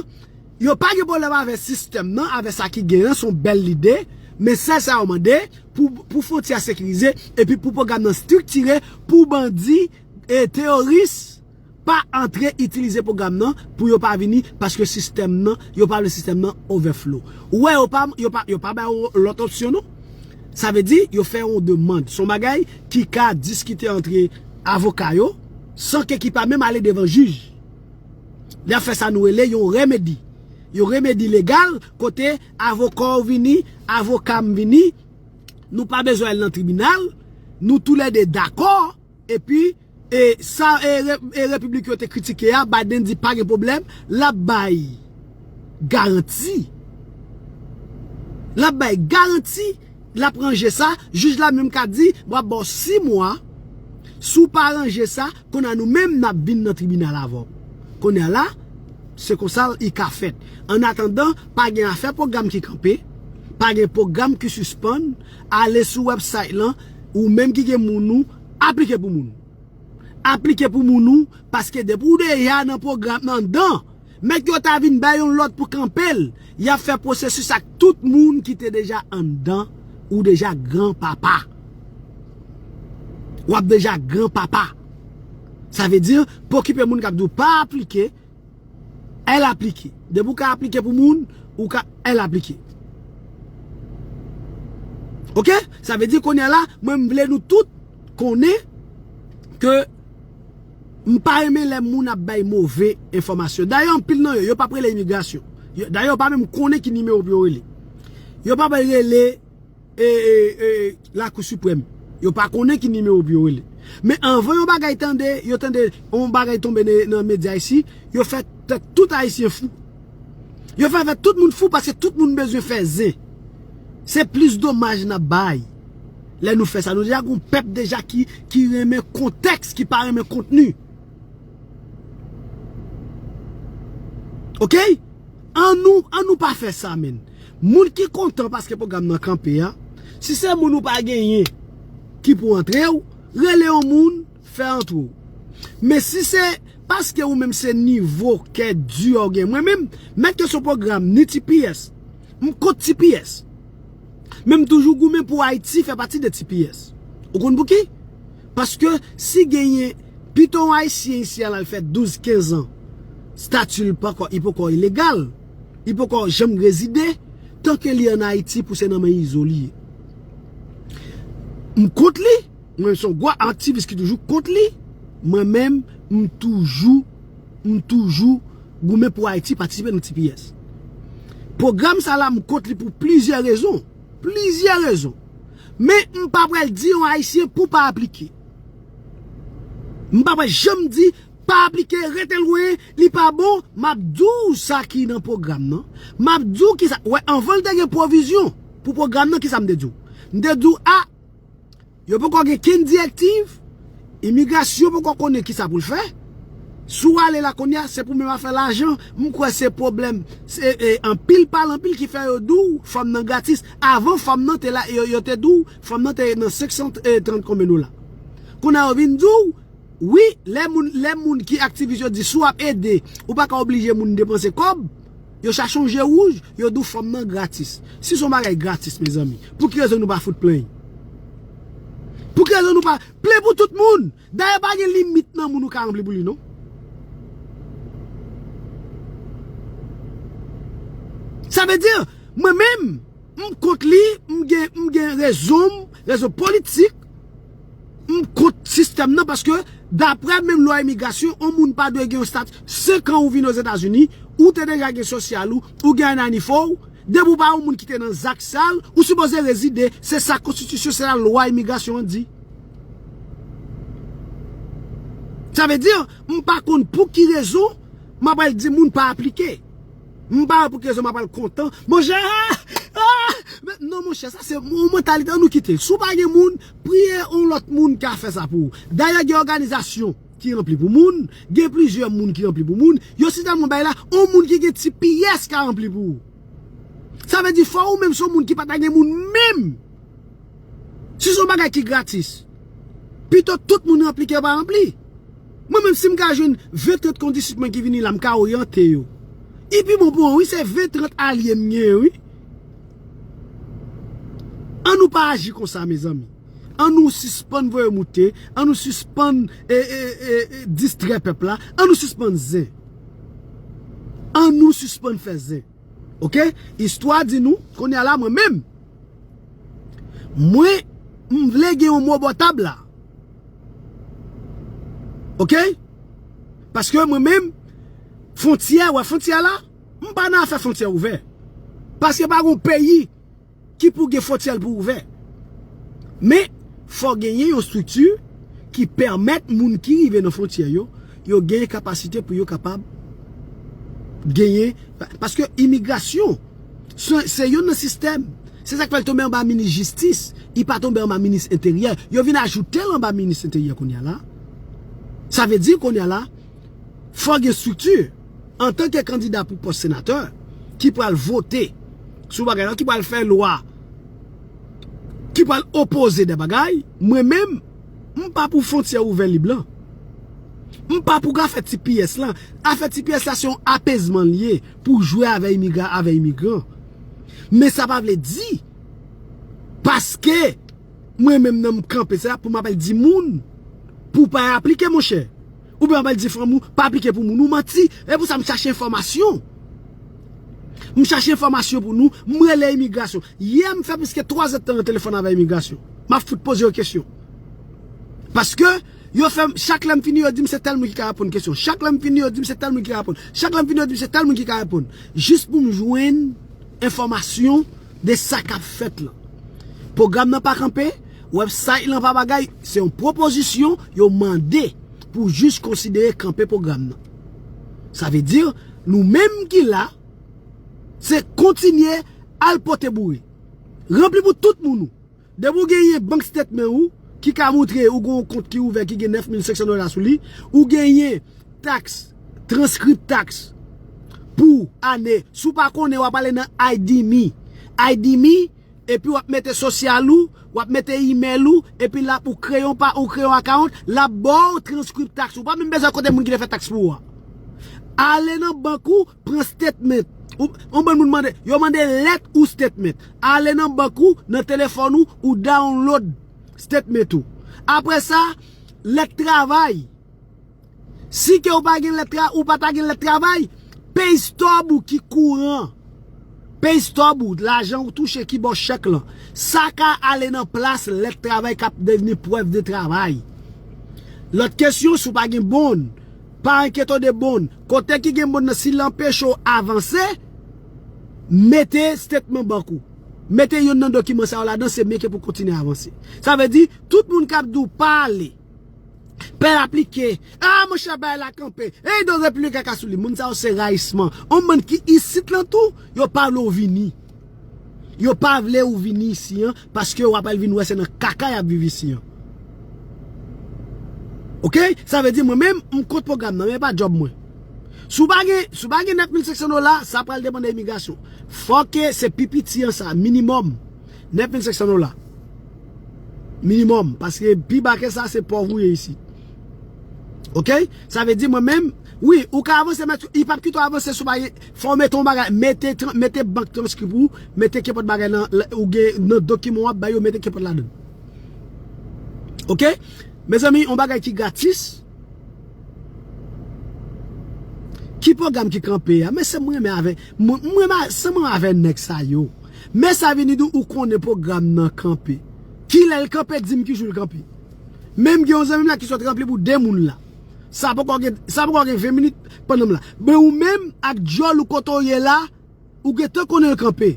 yo pa gen pwoblèm avè sistèm nan, avè sa ki genyen, se yon bèl lide, men sèl sa yo mande, pou, pou fwontyè a sekirize, epi pou pwogram nan estriktire, pou bandi e teyoris pa antre itilize pwogram nan, pou yo pa vini, paske sistèm nan, yo pa vle sistèm nan overflow. Ou wè, yo pa, yo pa, yo pa bay yon lòt opsyon, non. Sa vle di, yo fè yon demann. Se yon bagay ki ka diskite antre avoka yo, san ke ki pa menm ale devan jij. Y ap fè sa nou rele yon remedi. Yon remedi legal, kote avoka w vini, avoka m vini, nou pa bezwen al nan tribinal, nou toulède dakò, epi, e sa, e, re-, e repiblik yo te kritike a, Biden di pa gen pwoblèm, l ap bay garanti. L ap bay garanti, l ap ranje sa, jij la menm ka di, m ap ba w sis mwa, si w pa ranje sa, kounye a nou menm n ap vin nan tribinal avè w. Kounye a la, se konsa l ka fèt. Annatandan, pa gen afè pwogram ki kanpe, pa gen pwogram ki sispann, ale sou website lan, ou menm ki gen moun ou, Aplike pou moun. Aplike pou moun ou, paske depi w deja nan pwogram nan anndan, mèt yo ta vin bay yon lòd pou kanpe l, y ap fè pwosesis ak tout moun ki te deja anndan, ou deja gran papa. W ap deja gran papa. Sa vle di, pa okipe moun k ap di w pa aplike, èl aplike. Depi w ka aplike pou moun, ou ka èl aplike. Oke? Sa vle di kounye a la, mwen m vle nou tout konnen ke m pa renmen lè moun ap bay move enfòmasyon. Dayè, anpil nan yo, yo p ap rele imigrasyon. Yo- Dayè, yo pa menm konnen ki nimewo pou yo rele. Yo p ap rele e, e, e, Lakou Siprèm. Yo pa konnen ki nimewo pou yo rele. Men anvan yon bagay tande, yo tande yon bagay tonbe nan, nan medya isi, yo fè tèt tout Ayisyen fou. Yo fè fè tout moun fou paske tout moun bezwen fè zen. Se plis domaj n ap bay. Lè nou fè sa, nou deja gon pèp deja ki, ki renmen kontèks, ki pa renmen kontni. Oke? An nou, an nou pa fè sa, menn. Moun ki kontan paske pwogram nan kanpe a, si se moun ou pa genyen ki pou antre w, rele yon moun, fè antre w. Men si se paske ou menm se nivo kè di ou gen, mwen menm, mèt ke se yon pwogram ni T P S, m kont T P S. Men m toujou goumen pou Ayiti fè pati de T P S. Ou konn pouki? Paske si genyen pito yon Ayisyen isi a l al fè douz, kenz an, stati l poko, li poko ilegal, li poko janm rezide, tanke li ann Ayiti pou se nan men Izo li ye. M kont li, mwen se yon gwo aktivis ki toujou kont li, mwen menm, m toujou, m toujou goumen pou Ayiti patisipe nan T P S. Pwogram sa la, m kont li pou plizyè rezon. Plizyè rezon. Men m pa pral di yon Ayisyen pou pa aplike. M pa pral janm di pa aplike, rete lwen, li pa bon. M ap di w sa ki nan pwogram nan. M ap di w ki sa. Wè, anvan l te gen pwovizyon pou pwogram nan, ki sa m te di w? M te di w, a, yo poko gen kenn direktiv, imigrasyon poko konnen ki sa pou l fè. Si w ale la kounye a, se pou menm afè lajan, m kwè se pwoblèm, se, e, anpil pale anpil ki fè yo di w fanm nan gratis. Avan fanm nan te la, yo, yo te di w fanm nan te nan senk san trant konbyen dola. Kounye a yo vin di w, wi, lè moun, lè moun ki aktivis yo di si w ap ede, ou pa ka oblije moun depanse kòb, yo chache yon je wouj, yo di w fanm nan gratis. Si se yon bagay gratis, mezanmi, pou ki rezon nou pa fout plenn? Pou ki rezon nou pa plenn pou tout moun? Dayè, pa gen limit nan moun ou ka ranpli pou li, non. Sa vle di, mwen menm, m kont li, m gen, m gen rezon m, rezon politik, m kont sistèm nan, paske daprè menm lwa imigrasyon, yon moun pa dwe gen yon stati, senk an ou vin Ozetazini, ou te deja gen sosyal ou, ou gen N I N I F O w, depi w pa yon moun ki te nan zak sal, ou sipoze rezide, se sa konstitisyon, se sa lwa imigrasyon an di. Sa vle di, m pa konn pou ki rezon, m ap al di moun pa aplike. M pa wè pou ki rezon m ap al kontan. Monchè, ah, ah, men non, monchè, sa se yon mantalite, ann nou kite l. Si w pa gen moun, priye yon lòt moun ka fè sa pou ou. Dayè, gen òganizasyon ki ranpli pou moun, gen plizyè moun ki ranpli pou moun. Yo sitèlman bay la, yon moun ki gen T P S ka ranpli pou ou. Sa vle di, fò ou menm se yon moun ki pa ta gen moun menm. Si se yon bagay ki gratis, pito tout moun ranpli ke yo pa ranpli. Mwen menm, si m ka jwenn ven trant kondisip mwen ki vini la, m ka oryante yo. Li pi bon pou mwen, wi, se ven trant alye m genyen, wi. Ann nou pa aji konsa, mezanmi. Ann nou sispann voye moute, ann nou sispann, e, e, e, e, distrè pèp la, ann nou sispann zen. Ann nou sispann fè zen. Oke? Istwa di nou, kounye a la, mwen menm, mwen, m vle gen yon mo bò tab la. Oke? Paske mwen menm, fwontyè, wè fwontyè la, m pa nan afè fwontyè ouvè. Paske pa gon peyi ki pou gen fwontyè l pou ouvè. Men, fò genyen yon estrikti ki pèmèt moun ki rive nan fwontyè yo, yo genyen kapasite pou yo kapab genyen, pa- paske imigrasyon, se, se youn nan sistèm. Se sa k fè l tonbe anba minis jistis, li pa tonbe anba minis enteryè. Yo vin ajoute l anba minis enteryè kounye a la. Sa vle di kounye a la, fò gen estrikti. Antanke kandida pou pòs senatè, ki pral vote sou bagay la, ki pral fè lwa, ki pral opoze de bagay, mwen menm, M pa pou fwontyè ouvè lib lan. M pa pou afè T P S lan. Afè T P S la se yon apezman l ye pou jwe avè imigra, avè imigran. Men sa pa vle di, paske mwen menm nan m kanpe, se la pou m apèl di moun pou pa aplike, monchè. Oubyen m apèl di fanmi w pa aplike pou moun. Ou manti. E pou sa m chache enfòmasyon. M chache enfòmasyon pou nou. M rele imigrasyon. Yè, m fè plis ke twa zèdtan nan telefòn avè imigrasyon. M ap fout poze yo kesyon. Paske yo fè m, chak lè m fini, yo di m se tèl moun ki ka reponn kesyon. Chak lè m fini, yo di m se tèl moun ki ka reponn. Chak lè m fini, yo di m se tèl moun ki ka reponn. Jis pou m jwenn enfòmasyon de sa k ap fèt lan. Pwogram nan pa kanpe, website lan pa bagay, se yon pwopozisyon yo mande pou jis konsidere kanpe pwogram nan. Sa vle di, nou menm ki la, se kontinye al pote boure. Ranpli pou tout moun ou. Depi w genyen bank statement ou, ki ka montre ou gen yon kont ki ouvè ki gen nèf mil senk san dola sou li, ou genyen taks, transkrip taks pou ane. Si w pa konnen, w ap ale nan I D me. I D me, epi w ap mete sosyal ou, w ap mete email ou, epi l ap ou kreye yon pa, ou kreye yon account, l ap ba w transkrip taks. Ou pa menm bezwen kote moun ki te fè taks pou ou a. Ale nan bank ou, pran statement. Ou, yon bann moun mande, yo mande lèt ou statement. Ale nan bank ou, nan telefòn ou, ou download statement ou. Apre sa, lèt travay. Si ke ou pa gen lèt tra-, ou pa ta gen lèt travay, pay stub ou ki kouran. Pay stub ou, lajan ou touche ki ba w chèk lan. Sa ka ale nan plas lèt travay k ap devni prèv de travay. Lòt kesyon, si w pa gen bond, pa enkyete w de bond. Kote ki gen bond nan, si l anpeche w avanse, mete statement bank ou. Mete youn nan dokiman sa yo ladan, se byen ke pou kontinye avanse. Sa vle di, tout moun k ap di w pa ale, pè aplike, a monchè, bay la kanpe, ey, doze pli kaka sou li. Moun sa yo se rayisman. On bann ki isit lan tou, yo pa vle w vini. Yo pa vle ou vini isi an, paske w ap al vin wè se nan kaka y ap viv isi an. Oke? Sa vle di mwen menm, m kont pwogram nan, men e pa djòb mwen. Si w pa gen, si w pa gen nèf mil senk san dola, sa pral depann de imigrasyon. Fòk se pi piti an sa, minimòm. Nèf mil senk san dola. Minimòm, paske pi ba ke sa, se pòv ou ye isi. Oke? Sa vle di mwen menm, wi, ou ka avanse, men i p ap kite w avanse si w pa gen, fò w mete yon bagay, mete tran-, mete bank transkrip ou, mete kenpòt bagay nan, la, ou gen nan dokiman w ap bay yo, mete kenpòt ladan. Oke? Mezanmi, yon bagay ki gratis. Ki pwogram ki kanpe a? Men se mwen renmen avè, mwen, mwen renmen sa mwen avè nèg sa yo. Men sa vini di w ou konnen pwogram nan kanpe. Kilè l kanpe, di m ki jou l kanpe. Menm gen yon zanmi m la ki sot ranpli pou de moun la. Sa poko gen, sa poko gen ven minit pandan m la. Men ou menm ak djòl ou kote w ye la, ou gentan konnen l kanpe.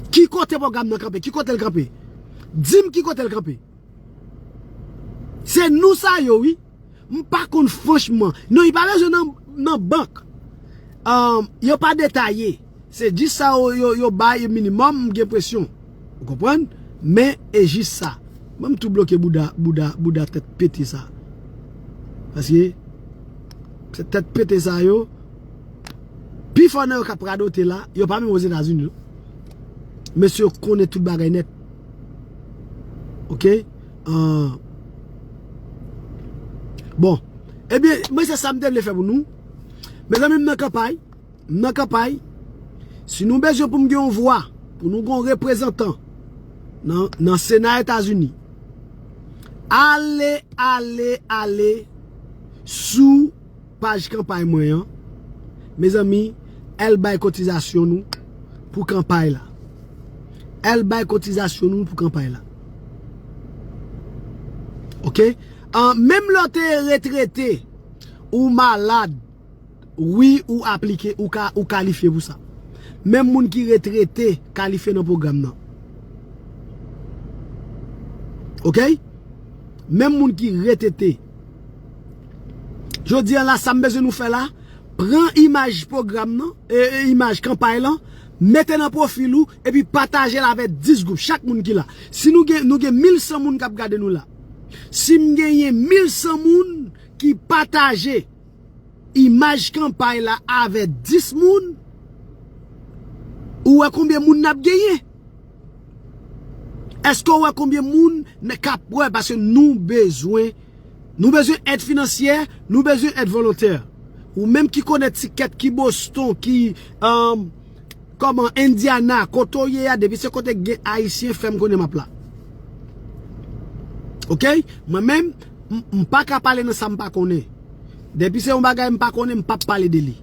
Ki kote pwogram nan kanpe? Ki kote l kanpe? Di m ki kote l kanpe. Se nou sa yo, wi. M pa konn franchman. Non, li pa bezwen nan, nan bank. Ahn, yo pa detaye. Se jis sa yo, yo, yo bay minimòm, m gen enpresyon. Ou konprann? Men, e jis sa. Ban m tou bloke bouda, bouda, bouda tèt pete sa. Paske, se tèt pete sa yo, pifò nan yo k ap radote la, yo pa menm Ozetazini, non. Mesye yo konnen tout bagay nèt. Oke? Ahn, bon. Ebyen, mwen se sa m te vle fè pou nou. Mezanmi, m nan kanpay. M nan kanpay. Si nou bezwen pou m gen yon vwa, pou nou gen yon reprezantan nan, nan Sena Etazini, ale, ale, ale sou paj kanpay mwen an. Mezanmi, al bay kotizasyon nou pou kanpay la. Al bay kotizasyon nou pou kanpay la. Oke? Ahn, menm lè w te retrete, ou malad, wi, ou aplike, ou ka, ou kalifye pou sa. Menm moun ki retrete kalifye nan pwogram nan. Oke? Menm moun ki retrete. Jodi a la, sa m bezwen nou fè la, pran imaj pwogram nan, e, e, imaj kanpay lan, mete nan pwofil ou, epi pataje l avè dis gwoup, chak moun ki la. Si nou gen, nou gen mil san moun k ap gade nou la. Si m genyen mil san moun ki pataje imaj kanpay la avè dis moun, ou wè konbyen moun n ap genyen? Èske w wè konbyen moun n- k ap wè? Paske nou bezwen, nou bezwen èd finansyè, nou bezwen èd volontè. Ou menm ki konèt ti kèt ki Boston, ki um, kòman Indiana, kote w ye a, depi se kote k gen Ayisyen, fè m konnen m ap la. Oke? Mwen menm, m- m pa ka pale nan sa m pa konnen. Depi se yon bagay m pa konnen, m p ap pale de li.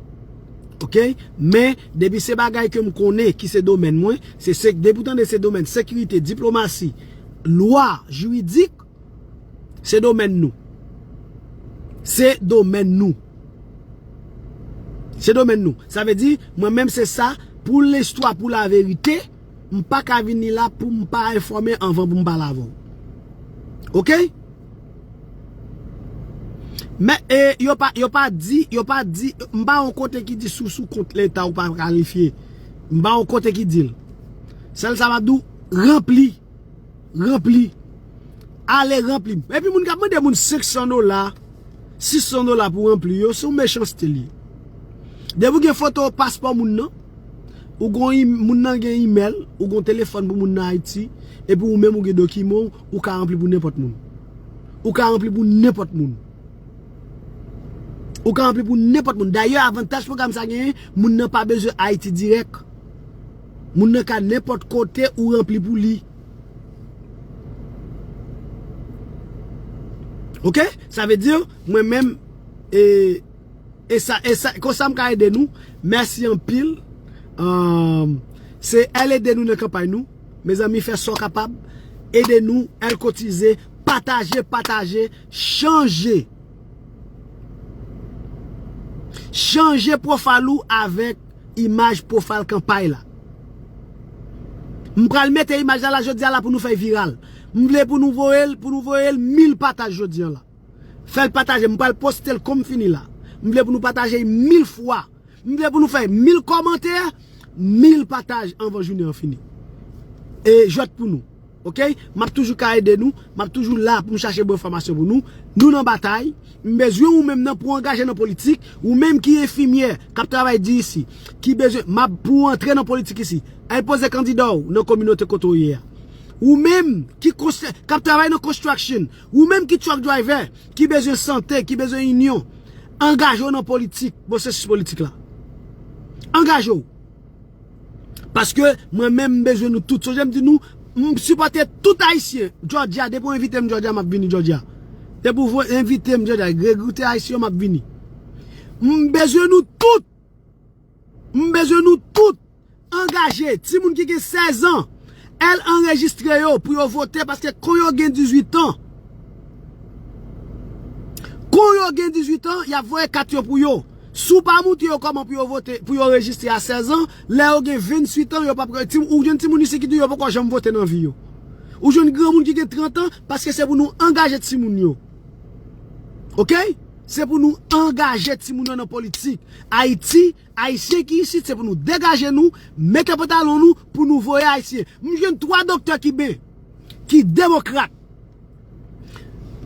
Oke? Men, depi se bagay ke m konnen, ki se domèn mwen, se, se depi w tande se domèn sekirite, diplomasi, lwa, jiridik, se domèn nou. Se domèn nou. Se domèn nou. Sa vle di, mwen menm se sa, pou listwa, pou laverite, m pa ka vini la pou m pa enfòme anvan pou m pale avè w. Oke? Men, e, yo pa, yo pa di, yo pa di, m pa yon kote ki di si w sou kont Leta ou pa kalifye. M pa yon kote ki di l. Sèl sa m ap di w, ranpli. Ranpli. Ale ranpli. Epi moun k ap mande moun senk san dola, sis san dola pou ranpli yo, se yon mechanste li ye. Depi w gen foto paspò moun nan, ou gon im- moun nan gen imèl, ou gon telefòn pou moun nan Ayiti, epi ou menm ou gen dokiman w, ou ka ranpli pou nenpòt moun. Ou ka ranpli pou nenpòt moun. Ou ka ranpli pou nenpòt moun. Dayè, avantaj pwogram sa genyen, moun nan pa bezwen Ayiti dirèk. Moun nan ka nenpòt kote ou ranpli pou li. Oke? Sa vle di, mwen menm, e, e sa, e sa, konsa m ka ede nou. Mèsi anpil. Um, se èl ede nou nan kanpay nou. Mezanmi, fè sa w kapab. Ede nou, èl kotize, pataje, pataje, chanje. Chanje pwofayl ou avèk imaj pwofayl kanpay la. M pral mete imaj la la jodi a la pou nou fè l viral. M vle pou nou voye l, pou nou voye l mil pataj jodi a la. Fè l pataje, m pral poste l kou m fini la. M vle pou nou pataje l mil fwa. M vle pou nou fè mil kòmantè, mil pataj anvan jounen an fini. E jwèt pou nou. Oke? M ap toujou ka ede nou, m ap toujou la pou m chache bon enfòmasyon pou nou. Nou nan batay, m bezwen ou menm nan pou angaje nan politik, ou menm ki enfimyè k ap travay di isi, ki bezwen, m ap pou antre nan politik isi. Al poze kandida w nan kominote kote w ye a. Ou menm ki konstr- k ap travay nan construction, ou menm ki truck driver, ki bezwen sante, ki bezwen inyon, angaje w nan politik, pwosesis politik la. Angaje w. Paske mwen menm m bezwen nou tout. Sonje m di nou, m sipòte tout Ayisyen. Georgia, depi w envite m Georgia, m ap vini Georgia. Depi w vo- envite m Georgia, rekrite Ayisyen yo, m ap vini. M bezwen nou tout. M bezwen nou tout. Angaje, timoun ki gen sèz an, al anrejistre yo pou yo vote, paske kou yo gen dizuit an, kou yo gen dizuit an, y ap voye kat yo pou yo. Si w pa montre yo kòman pou yo vote, pou yo rejistre a sèz an, lè yo gen venntuit an, yo p ap, ti- ou jwenn timoun isi ki di yo poko janm vote nan vi yo. Ou jwenn granmoun ki gen trant an, paske se pou nou angaje timoun yo. Oke? Se pou nou angaje timoun yo nan politik. Ayiti, Ayisyen ki isit, se pou nou degaje nou, mete pantalon nou pou nou voye Ayisyen. M jwenn twa doktè kiben ki demokrat.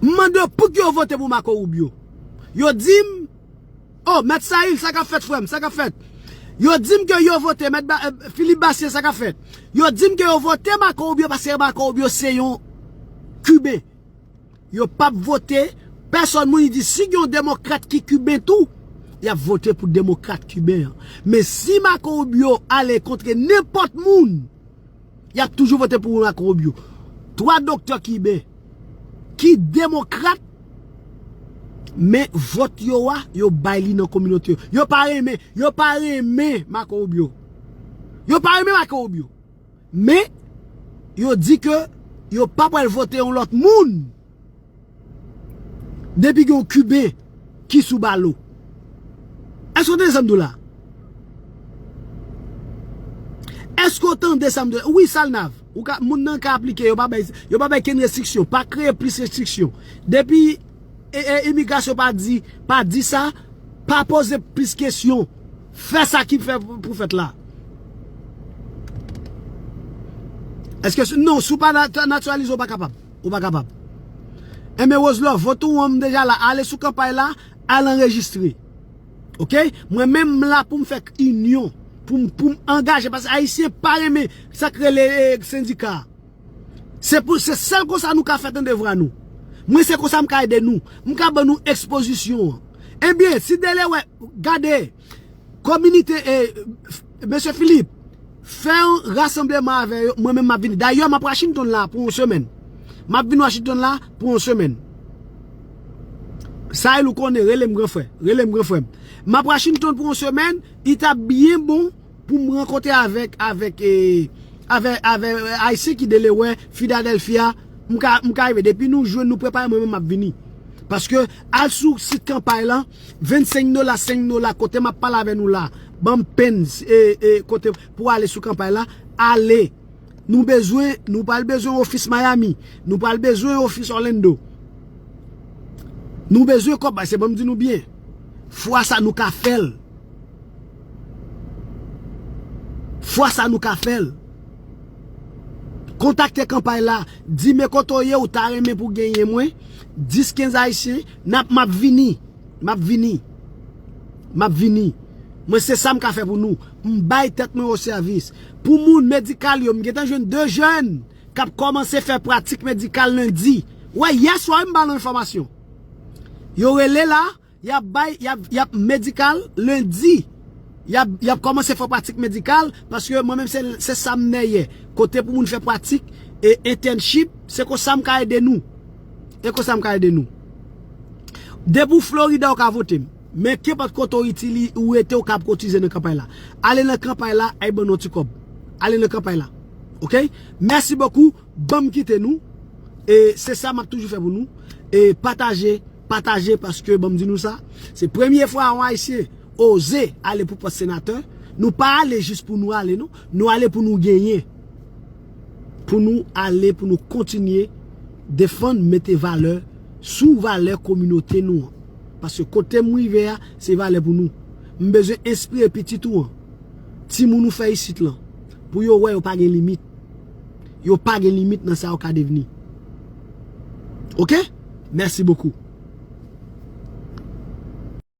M mande yo poutji yo vote pou Marco Rubio. Yo di m, oh, Mèt Sayil, sa k ap fèt, frè m, sa k ap fèt? Yo di m ke yo vote, Mèt Ba- eh, Philippe Bastien, sa k ap fèt? Yo di m ke yo vote Marco Rubio paske Marco Rubio se yon Kiben. Yo p ap vote pèsòn moun. Li di, si gen yon demokrat ki kiben tou, y ap vote pou demokrat kiben an. Men si Marco Rubio ale kontre nenpòt moun, y ap toujou vote pou Marco Rubio. Twa doktè kiben ki demokrat, men vòt yo a, yo bay li nan kominote yo. Yo pa renmen, yo pa renmen Marco Rubio. Yo pa renmen Marco Rubio. Men, yo di ke yo pa pral vote yon lòt moun depi gen yon Kiben ki sou balo. Èske w tande sa m di w la? Èske w tande sa m di w la? Wi, Salnav. Ou ka, moun nan ka aplike, yo pa bay, yo pa bay kenn restriksyon. Pa kreye plis restriksyon. Depi e, e, imigrasyon pa di, pa di sa, pa poze plis kesyon. Fè sa ki fè pou fèt la. Èske si, non, si w pa nat- natiralize, ou pa kapab. Ou pa kapab. Enben, Roselove, vot ou an m deja la. Ale sou kanpay la, al anrejistre. Oke? Mwen menm, m la pou m fè inyon, pou m, pou m angaje, paske Ayisyen pa renmen sa k rele, e, sendika. Se pou, se sèl konsa nou ka fè tande vwa nou. Mwen se konsa m ka ede nou. M ka ban nou ekspozisyon an. Ebyen, si Delaware, gade, kominote, e, mesye Philippe, fè yon rasanbleman avè yo, mwen menm m ap vini. Dayè, m ap Washington la pou yon semèn. M ap vin Washington la pou yon semèn. Sa e ou konnen, rele m gran frè, rele m gran frè m. M ap Washington pou yon semèn, li t ap byen bon pou m rankontre avèk, avèk, e, avèk, avèk, e, Ayisyen ki Delaware, Philadelphia, m ka, m ka rive. Depi nou jwenn, nou prepare, mwen menm m ap vini. Paske al sou sit kanpay lan, vennsenk dola, senk dola, kote m ap pale avè nou la, ban m pens, e, e, kote pou ale sou kanpay la, ale. Nou bezwen, nou pral bezwen ofis Miami, nou pral bezwen ofis Orlando. Nou bezwen kòb, se bon m di nou byen. Fwa sa nou ka fè l. Fwa sa nou ka fè l. Kontakte kanpay la, di men kote w ye, ou ta renmen pou genyen mwen, dis kenz Ayisyen, n ap, m ap vini. M ap vini. M ap vini. Mwen se sa m ka fè pou nou. M bay tèt mwen o sèvis. Pou moun medikal yo, m gentan jwenn de jèn k ap kòmanse fè pratik medikal lendi. Wè, yè swa m ba nou enfòmasyon. Yo rele la, y ap bay, y ap, y ap medikal lendi. Y ap, y ap kòmanse fè pratik medikal, paske mwen menm se, se sa m nèyè. Kote pou moun fè pratik, e internship, se konsa m ka ede nou. E konsa m ka ede nou. Depi w Florida, ou ka vote m. Men kenpòt kote w itili, ou rete, ou ka ap kotize nan kanpay la. Ale nan kanpay la, ay ban nou ti kòb. Ale nan kanpay la. Oke? Mèsi bokou. Ban m kite nou. E se sa m ap toujou fè pou nou. E pataje, pataje, paske ban m di nou sa. Se premye fwa yon Ayisyen oze ale pou pòs senatè. Nou pa ale jis pou nou ale, non. Nou ale pou nou genyen. Pou nou ale, pou nou kontinye defann, mete valè sou valè kominote nou an. Paske kote m rive a, se valè pou nou. M bezwen enspire pitit ou an. Timoun ou fè isit lan. Pou yo wè yo pa gen limit. Yo pa gen limit nan sa yo ka devni. Oke? Mèsi bokou.